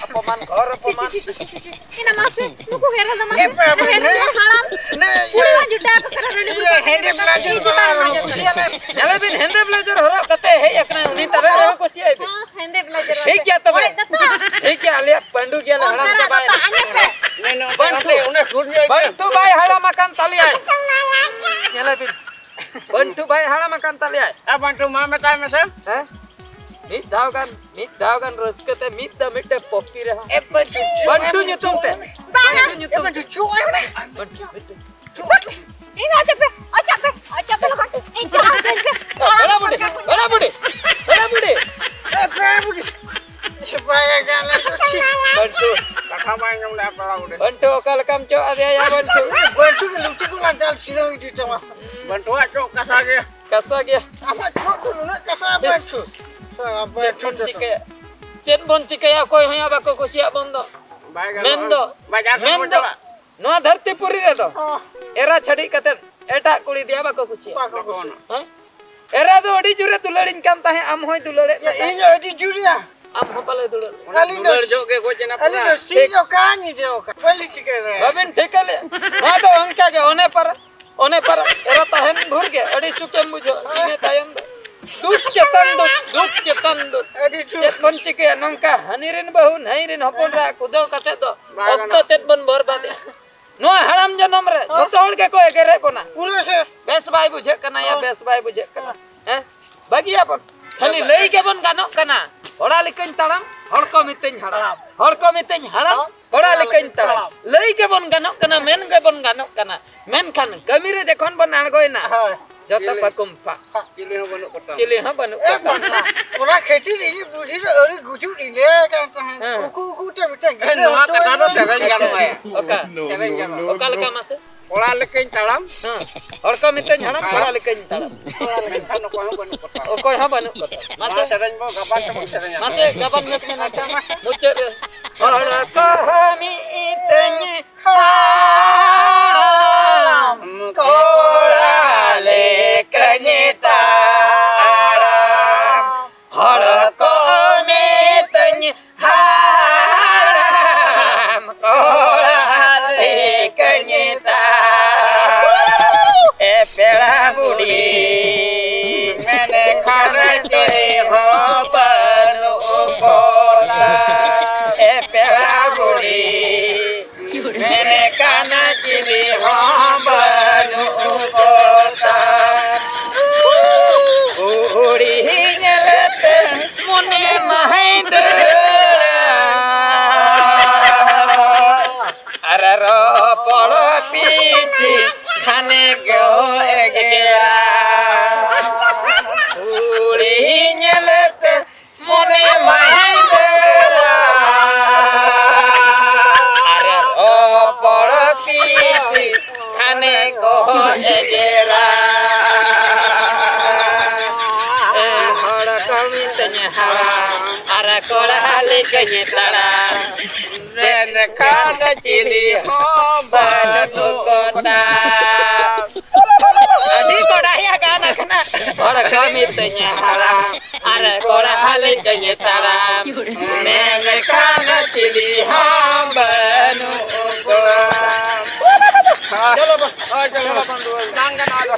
ᱚᱯᱚᱢᱟᱱ, ᱜᱷᱳᱨ ᱚᱯᱚᱢᱟᱱ᱾ ᱪᱤ, ᱪᱤ, ᱪᱤ, ᱪᱤ, ᱪᱤ, ᱪᱤ᱾ ᱮᱱᱟ ᱢᱟᱥᱮ, ᱱᱩᱠᱩ ᱦᱮᱨᱮᱞ ᱫᱚ ᱢᱟᱥᱮ, ᱮ, ᱵᱟᱵᱟ, ᱦᱮᱨᱮᱞ ᱱᱮ, ᱫᱚ ᱦᱟᱲᱟᱢ᱾ ᱱᱮ, ᱠᱩᱲᱤ ᱤᱭᱟᱹ, ᱢᱟ ᱡᱩᱴᱟᱹ ᱟᱠᱚ ᱠᱟᱱᱟ, ᱨᱟᱹᱱᱤ ᱤᱭᱟᱹ, ᱠᱚ ᱦᱮᱸᱫᱮ ᱵᱞᱟᱡᱚᱨ ᱵᱟᱞᱟ ᱟᱨᱦᱚᱸ ᱠᱩᱥᱤᱭᱟᱜ ᱞᱮ᱾ ᱧᱮᱞᱮ ᱵᱤᱱ, ᱦᱮᱸᱫᱮ ᱵᱞᱟᱡᱚᱨ ᱦᱚᱨᱚᱜ ᱠᱟᱛᱮ ᱦᱮᱡ ᱟᱠᱟᱱᱟᱭ, ᱩᱱᱤ ᱛᱟᱞᱮ ᱨᱮᱦᱚᱸ ᱠᱩᱥᱤᱭᱟᱭ ᱵᱤᱱ᱾ ᱦᱮᱸ, ᱦᱮᱸᱫᱮ ᱵᱞᱟᱡᱚᱨ ᱴᱷᱤᱠ ᱟᱛᱮ᱾ ᱜᱮᱭᱟ ᱛᱚᱵᱮ᱾ ᱦᱚᱭ ᱫᱟᱛᱟ᱾ ᱴᱷᱤᱠ ᱜᱮᱭᱟ, ᱟᱞᱮᱭᱟᱜ ᱯᱟᱹᱰᱩ ᱜᱮᱭᱟᱞᱮ, ᱚᱱᱠᱟ ᱦᱟᱲᱟᱢ ᱨᱮ ᱪᱟᱵᱟᱭᱮᱱᱟ᱾ ᱫᱟᱛᱟ, ᱟᱸᱡᱚᱢ ᱯᱮ᱾ ᱱᱮ, ᱱᱚᱰᱮ, ᱵᱟᱹᱱᱴᱩ, ᱚᱸᱰᱮ, ᱚᱸᱰᱮ ᱥᱩᱨ ᱧᱚᱜ ᱵᱟᱹᱱᱴᱩ ᱤᱧ ᱯᱮ᱾ ᱵᱟᱭ ᱦᱟᱲᱟᱢ ᱟᱠᱟᱱ ᱛᱟᱞᱮᱭᱟᱭ᱾ ᱧᱮᱞᱮ ᱵᱤᱱ, ᱵᱟᱹᱱᱴᱩ ᱵᱟᱭ ᱦᱟᱲᱟᱢ ᱟᱠᱟᱱ ᱛᱟᱞᱮᱭᱟᱭ᱾ ᱮ, ᱵᱟᱹᱱᱴᱩ, ᱢᱟ ᱢᱮᱛᱟᱭ ᱢᱮᱥᱮ᱾ ᱦᱮᱸ? ᱢᱤᱫ ᱫᱷᱟᱣ ᱜᱟᱱ, ᱢᱤᱫ ᱫᱷᱟᱣ ᱜᱟᱱ ᱨᱟᱹᱥᱠᱟᱹ ᱛᱮ ᱢᱤᱫ ᱫᱷᱟᱣ ᱢᱤᱫᱴᱮᱡ ᱯᱚᱯᱤ ᱨᱮᱦᱚᱸ᱾ ᱮ, ᱵᱟᱹᱱᱴᱩ᱾ ᱵᱟᱹᱱᱴᱩ ᱧᱩᱛᱩᱢ ᱛᱮ᱾ ᱵᱟᱝᱟ᱾ ᱵᱟᱹᱱᱴᱩ ᱧᱩᱛᱩᱢ ᱮ, ᱛᱮ᱾ ᱵᱟᱹᱱᱴᱩ, ᱪᱩ, ᱮ, ᱵᱟᱹᱱᱴᱩ, ᱵᱟᱹᱱᱴᱩ᱾ ᱤᱧ ᱫᱚ ᱚᱪᱚᱜ ᱯᱮ, ᱚᱪᱚᱜ ᱯᱮ, ᱚᱪᱚᱜ ᱯᱮ ᱞᱚᱜᱚᱱ᱾ ᱤᱧ ᱪᱟᱞᱟᱜ ᱟᱹᱧ ᱯᱮ᱾ ᱵᱟᱲᱟ ᱵᱩᱰᱷᱤ, ᱵᱟᱲᱟ ᱵᱩᱰᱷᱤ, ᱵᱟᱲᱟ ᱵᱩᱰᱷᱤ᱾ ᱮ, ᱵᱟᱲᱟ ᱵᱩᱰᱷᱤ᱾ ᱵᱟᱭ ᱜᱟᱱ ᱞᱮᱫ ᱫᱚ ᱪᱮᱫ? ᱵᱟᱹᱱᱴᱩ᱾ ᱠᱟᱛᱷᱟ ᱵᱟᱭ ᱟᱸᱡᱚᱢ ᱞᱮᱫᱼᱟ, ᱵᱟᱲᱟ ᱵᱩᱰᱷᱤ᱾ ᱵᱟᱹᱱᱴᱩ, ᱚᱠᱟ ᱞᱮᱠᱟᱢ ᱪᱚᱜ ᱟᱫᱮᱭᱟ ᱭᱟ ᱵᱟᱹᱱᱴᱩ? ᱵᱟᱹᱱᱴᱩ ᱜᱮ ᱞᱩᱪᱤ ᱠᱚ ᱞᱟᱜᱟᱣ ᱥᱤᱨᱟᱹ ᱤᱫᱤ ᱛᱟᱢᱟ᱾ ᱵᱟᱹᱱᱴᱩᱣᱟᱜ ᱪᱚᱜ ᱠᱟᱥᱟ ᱜᱮ᱾ ᱠᱟᱥᱟ ᱜᱮᱭᱟ᱾ ᱟᱢᱟᱜ ᱪᱚᱜ ᱫᱚ ᱱᱩᱱᱟᱹᱜ ᱠᱟᱥᱟ, ᱵᱮᱥ᱾ ᱵᱟᱹᱱᱴᱩ᱾ ᱦᱮᱸ, ᱪᱮᱫ ᱵᱟᱹᱱᱴᱩ ᱵᱚᱱ ᱪᱚᱜ᱾ ᱪᱤᱠᱟᱹᱭᱟ? ᱪᱮᱫ ᱵᱚᱱ ᱪᱤᱠᱟᱹᱭᱟ? ᱚᱠᱚᱭ ᱦᱚᱸ ᱵᱟᱠᱚ ᱠᱩᱥᱤᱭᱟᱜ ᱵᱚᱱ ᱫᱚ᱾ ᱵᱟᱭ ᱜᱟᱱᱚᱜᱼᱟ᱾ ᱢᱮᱱ ᱫᱚ, ᱵᱟᱡᱟᱨ ᱥᱮᱱ ᱢᱮᱱ ᱵᱚᱱ ᱫᱚ, ᱪᱟᱞᱟᱜ᱾ ᱱᱚᱣᱟ ᱫᱷᱟᱹᱨᱛᱤ ᱯᱩᱨᱤ ᱨᱮᱫᱚ ᱚ᱾ ᱮᱨᱟ ᱪᱷᱟᱹᱰᱤ ᱠᱟᱛᱮ ᱮᱴᱟᱜ ᱠᱩᱲᱤ ᱫᱮᱭᱟ ᱵᱟᱠᱚ ᱠᱩᱥᱤᱭᱟᱜᱼᱟ᱾ ᱵᱟᱠᱚ ᱠᱩᱥᱤᱭᱟᱜᱼᱟ᱾ ᱦᱮᱸ? ᱮᱨᱟ ᱫᱚ ᱟᱹᱰᱤ ᱡᱳᱨᱮ ᱫᱩᱞᱟᱹᱲᱤᱧ ᱠᱟᱱ ᱛᱟᱦᱮᱸᱫ, ᱟᱢ ᱦᱚᱸᱭ ᱫᱩᱞᱟᱹᱲᱮᱫ ᱢᱮ ᱤᱧ ᱛᱟᱦᱮᱸᱫ᱾ ᱫᱚ ᱟᱹᱰᱤ ᱡᱳᱨ ᱭᱟ᱾ ᱟᱢ ᱦᱚᱸ ᱯᱟᱞᱮ ᱫᱩᱞᱟᱹᱲ᱾ ᱚᱱᱟ ᱟᱹᱞᱤᱧ ᱫᱚ ᱫᱩᱞᱟᱹᱲ ᱥᱤᱧ ᱴᱷᱤᱠ᱾ ᱚᱠᱟ ᱧᱤᱫᱟᱹ ᱚᱠᱟ, ᱵᱟᱹᱞᱤᱧ ᱪᱤᱠᱟᱹ ᱫᱟᱲᱮᱭᱟᱜᱼᱟ᱾ ᱵᱟᱵᱮᱱ ᱴᱷᱤᱠᱟᱹ ᱞᱮᱫ? ᱱᱚᱣᱟ ᱫᱚ ᱚᱱᱠᱟ ᱜᱮ, ᱚᱱᱮ ᱯᱟᱨᱟ, ᱚᱱᱮ ᱯᱟᱨᱟ, ᱮᱨᱟ ᱛᱟᱦᱮᱱ ᱵᱷᱳᱨ ᱜᱮ ᱟᱹᱰᱤ ᱥᱩᱠᱮᱢ ᱵᱩᱡᱷᱟᱹᱣᱟ᱾ ᱤᱱᱟᱹ ᱛᱟᱭᱚᱢ ᱫᱚ ᱫᱩᱠ ᱪᱮᱛᱟᱱ ᱫᱩᱠ, ᱫᱩᱠ ᱪᱮᱛᱟᱱ ᱫᱩᱠ᱾ ᱟᱹᱰᱤ ᱡᱳᱨ᱾ ᱪᱮᱫ ᱵᱚᱱ ᱪᱤᱠᱟᱹᱭᱟ? ᱱᱚᱝᱠᱟ ᱦᱟᱹᱱᱤ ᱨᱮᱱ ᱵᱟᱹᱦᱩ, ᱱᱟᱹᱭ ᱨᱮᱱ ᱦᱚᱯᱚᱱ ᱨᱟ ᱠᱩᱫᱟᱹᱣ ᱠᱟᱛᱮ ᱫᱚ ᱵᱟᱭ ᱚᱠᱛᱚ ᱜᱟᱱᱚᱜᱼᱟ᱾ ᱛᱮᱫ ᱵᱚᱱ ᱵᱚᱨᱵᱟᱫᱮᱜᱼᱟ᱾ ᱱᱚᱣᱟ ᱦᱟᱲᱟᱢ ᱡᱚᱱᱚᱢ ᱨᱮ ᱦᱚᱸ᱾ ᱡᱚᱛᱚ ᱦᱚᱲ ᱜᱮᱠᱚ ᱮᱜᱮᱨᱮᱫ ᱵᱚᱱᱟ᱾ ᱯᱩᱨᱟᱹ ᱥᱮ᱾ ᱵᱮᱥ ᱵᱟᱭ ᱵᱩᱡᱷᱟᱹᱜ ᱠᱟᱱᱟ ᱭᱟ, ᱦᱚᱸ᱾ ᱵᱮᱥ ᱵᱟᱭ ᱵᱩᱡᱷᱟᱹᱜ ᱠᱟᱱᱟ᱾ ᱦᱚᱸ᱾ ᱦᱮᱸ? ᱵᱟᱹᱜᱤᱭᱟᱵᱚᱱ᱾ ᱠᱷᱟᱹᱞᱤ ᱞᱟᱹᱭ ᱜᱮᱵᱚᱱ ᱜᱟᱱᱚᱜ ᱠᱟᱱᱟ, ᱠᱚᱲᱟ ᱞᱮᱠᱟᱧ ᱛᱟᱲᱟᱢ, ᱦᱚᱲ ᱠᱚ ᱢᱤᱛᱟᱹᱧ ᱦᱟᱲᱟᱢ᱾ ᱦᱟᱲᱟᱢ᱾ ᱦᱚᱲ ᱠᱚ ᱢᱤᱛᱟᱹᱧ ᱦᱟᱲᱟᱢ, ᱦᱟᱲᱟᱢ᱾ ᱠᱚᱲᱟ ᱞᱮᱠᱟᱧ ᱛᱟᱲᱟᱢ᱾ ᱦᱟᱲᱟᱢ᱾ ᱞᱟᱹᱭ ᱜᱮᱵᱚᱱ ᱜᱟᱱᱚᱜ ᱠᱟᱱᱟ, ᱢᱮᱱ ᱜᱮᱵᱚᱱ ᱜᱟᱱᱚᱜ ᱠᱟᱱᱟ, ᱢᱮᱱᱠᱷᱟᱱ ᱠᱟᱹᱢᱤ ᱨᱮ ᱡᱚᱠᱷᱚᱱ ᱵᱚᱱ ᱟᱬᱜᱚᱭᱮᱱᱟ, ᱦᱳᱭ᱾ ᱡᱚᱛᱚ ᱪᱤᱞᱤ? ᱯᱟᱹᱠᱩᱢ ᱯᱟᱜ᱾ ᱪᱤᱞᱤ ᱦᱚᱸ ᱵᱟᱹᱱᱩᱜ ᱠᱚ ᱛᱟᱢᱟ᱾ ᱪᱤᱞᱤ ᱦᱚᱸ ᱵᱟᱹᱱᱩᱜ ᱮ ᱠᱚ ᱛᱟᱢᱟ᱾ ᱵᱟᱵᱟ, ᱚᱱᱟ ᱠᱷᱟᱹᱛᱤᱨ ᱤᱧ ᱵᱩᱰᱷᱤ ᱫᱚ ᱟᱹᱣᱨᱤ ᱜᱩᱡᱩᱜ ᱤᱧ ᱞᱟᱹᱭ ᱟᱭ ᱠᱟᱱ ᱛᱟᱦᱮᱸᱫ᱾ ᱦᱮᱸ᱾ ᱩᱠᱩ ᱩᱠᱩ ᱛᱮ ᱢᱤᱫᱴᱟᱝ ᱮ, ᱜᱤᱫᱽᱨᱟᱹ ᱱᱚᱣᱟ ᱦᱚᱪᱚ ᱠᱟᱛᱷᱟ ᱫᱚ ᱟᱹᱧ ᱢᱮ᱾ ᱥᱮᱨᱮᱧ ᱟᱪᱪᱷᱟ, ᱜᱟᱱᱚᱜᱼᱟ᱾ ᱟᱪᱪᱷᱟ᱾ ᱚᱠᱟ? ᱥᱮᱨᱮᱧ ᱜᱟᱱᱚᱜᱼᱟ᱾ ᱚᱠᱟ ᱞᱮᱠᱟ ᱢᱟᱥᱮ? ᱠᱚᱲᱟ ᱞᱮᱠᱟᱧ ᱛᱟᱲᱟᱢ᱾ ᱦᱮᱸ᱾ ᱦᱚᱲ ᱠᱚ ᱢᱤᱛᱟᱹᱧ ᱦᱟᱲᱟᱢ, ᱠᱚᱲᱟ ᱞᱮᱠᱟᱧ ᱛᱟᱲᱟᱢ᱾ ᱢᱮᱱᱠᱷᱟᱱ ᱚᱠᱚᱭ ᱦᱚᱸ ᱵᱟᱹᱱᱩᱜ ᱠᱚᱛᱟ᱾ ᱚᱠᱚᱭ ᱦᱚᱸ ᱵᱟᱹᱱᱩᱜ ᱠᱚᱛᱟ᱾ ᱢᱟᱥᱮ, ᱢᱟ ᱥᱮᱨᱮᱧ ᱵᱚ ᱜᱟᱵᱟᱱ ᱛᱮᱵᱚᱱ ᱥᱮᱨᱮᱧᱟ᱾ ᱢᱟᱥᱮ ᱜᱟᱵᱟᱱ ᱢᱮ ᱛᱚᱵᱮ ᱱᱟᱥᱮ᱾ ᱟᱪᱪᱷᱟ, ᱢᱟᱥᱮ᱾ ᱢᱩᱪᱟᱹᱫ ᱨᱮ᱾ ᱦᱚᱲ ᱠᱚ ᱢᱤᱛᱟᱹᱧ ᱦᱟᱲᱟᱢ, ᱠᱚᱲᱟ ᱞᱮᱠᱟᱧ ᱛᱟᱲᱟᱢ᱾ ᱦᱚᱲ ᱠᱚ ᱢᱤᱛᱟᱹᱧ ᱦᱟᱲᱟᱢ᱾ ᱢᱮᱱᱮ ᱠᱟᱱᱟ ᱪᱤᱞᱤ ᱦᱚᱸ ᱵᱟᱹᱱᱩᱜ ᱠᱚᱛᱟ᱾ ᱠᱩᱲᱤ ᱧᱮᱞᱛᱮ ᱢᱚᱱᱮ ᱢᱟᱭ ᱫᱟᱹᱲᱟ᱾ ᱟᱨ ᱨᱚᱯᱚᱲ ᱯᱤᱪᱷᱤ ᱠᱷᱟᱱᱮ ᱠᱚ ᱮᱜᱮᱨᱟ᱾ ᱠᱩᱲᱤ ᱧᱮᱞᱛᱮ ᱢᱚᱱᱮ ᱢᱟᱭ ᱫᱟᱹᱲᱟ᱾ ᱟᱨ ᱨᱚᱯᱚᱲ ᱯᱤᱪᱷᱤ ᱠᱷᱟᱱᱮ ᱠᱚ ᱮᱜᱮᱨᱟ᱾ ᱦᱚᱲ ᱠᱚ ᱢᱤᱛᱟᱹᱧᱟ ᱦᱟᱲᱟᱢ, ᱟᱨ ᱠᱚᱲᱟ ᱞᱮᱠᱟᱧ ᱛᱟᱲᱟᱢ, ᱢᱮᱱᱠᱷᱟᱱ ᱪᱤᱞᱤ ᱦᱚᱸ ᱵᱟᱹᱱᱩᱜ ᱠᱚᱛᱟ᱾ ᱟᱹᱰᱤ ᱠᱚᱰᱟᱭᱟ ᱜᱟᱱ ᱟᱠᱟᱱᱟ᱾ ᱦᱚᱲ ᱠᱚ ᱢᱤᱛᱟᱹᱧᱟ ᱦᱟᱲᱟᱢ, ᱟᱨ ᱠᱚᱲᱟ ᱞᱮᱠᱟᱧ ᱛᱟᱲᱟᱢ, ᱢᱮᱱᱠᱷᱟᱱ ᱪᱤᱞᱤ ᱦᱚᱸ ᱵᱟᱹᱱᱩᱜ ᱠᱚᱣᱟ᱾ ᱪᱚᱞᱚ ᱵᱟ, ᱦᱳᱭ, ᱪᱚᱞᱚ ᱵᱟ, ᱵᱟᱝ ᱜᱟᱱᱚᱜᱼᱟ᱾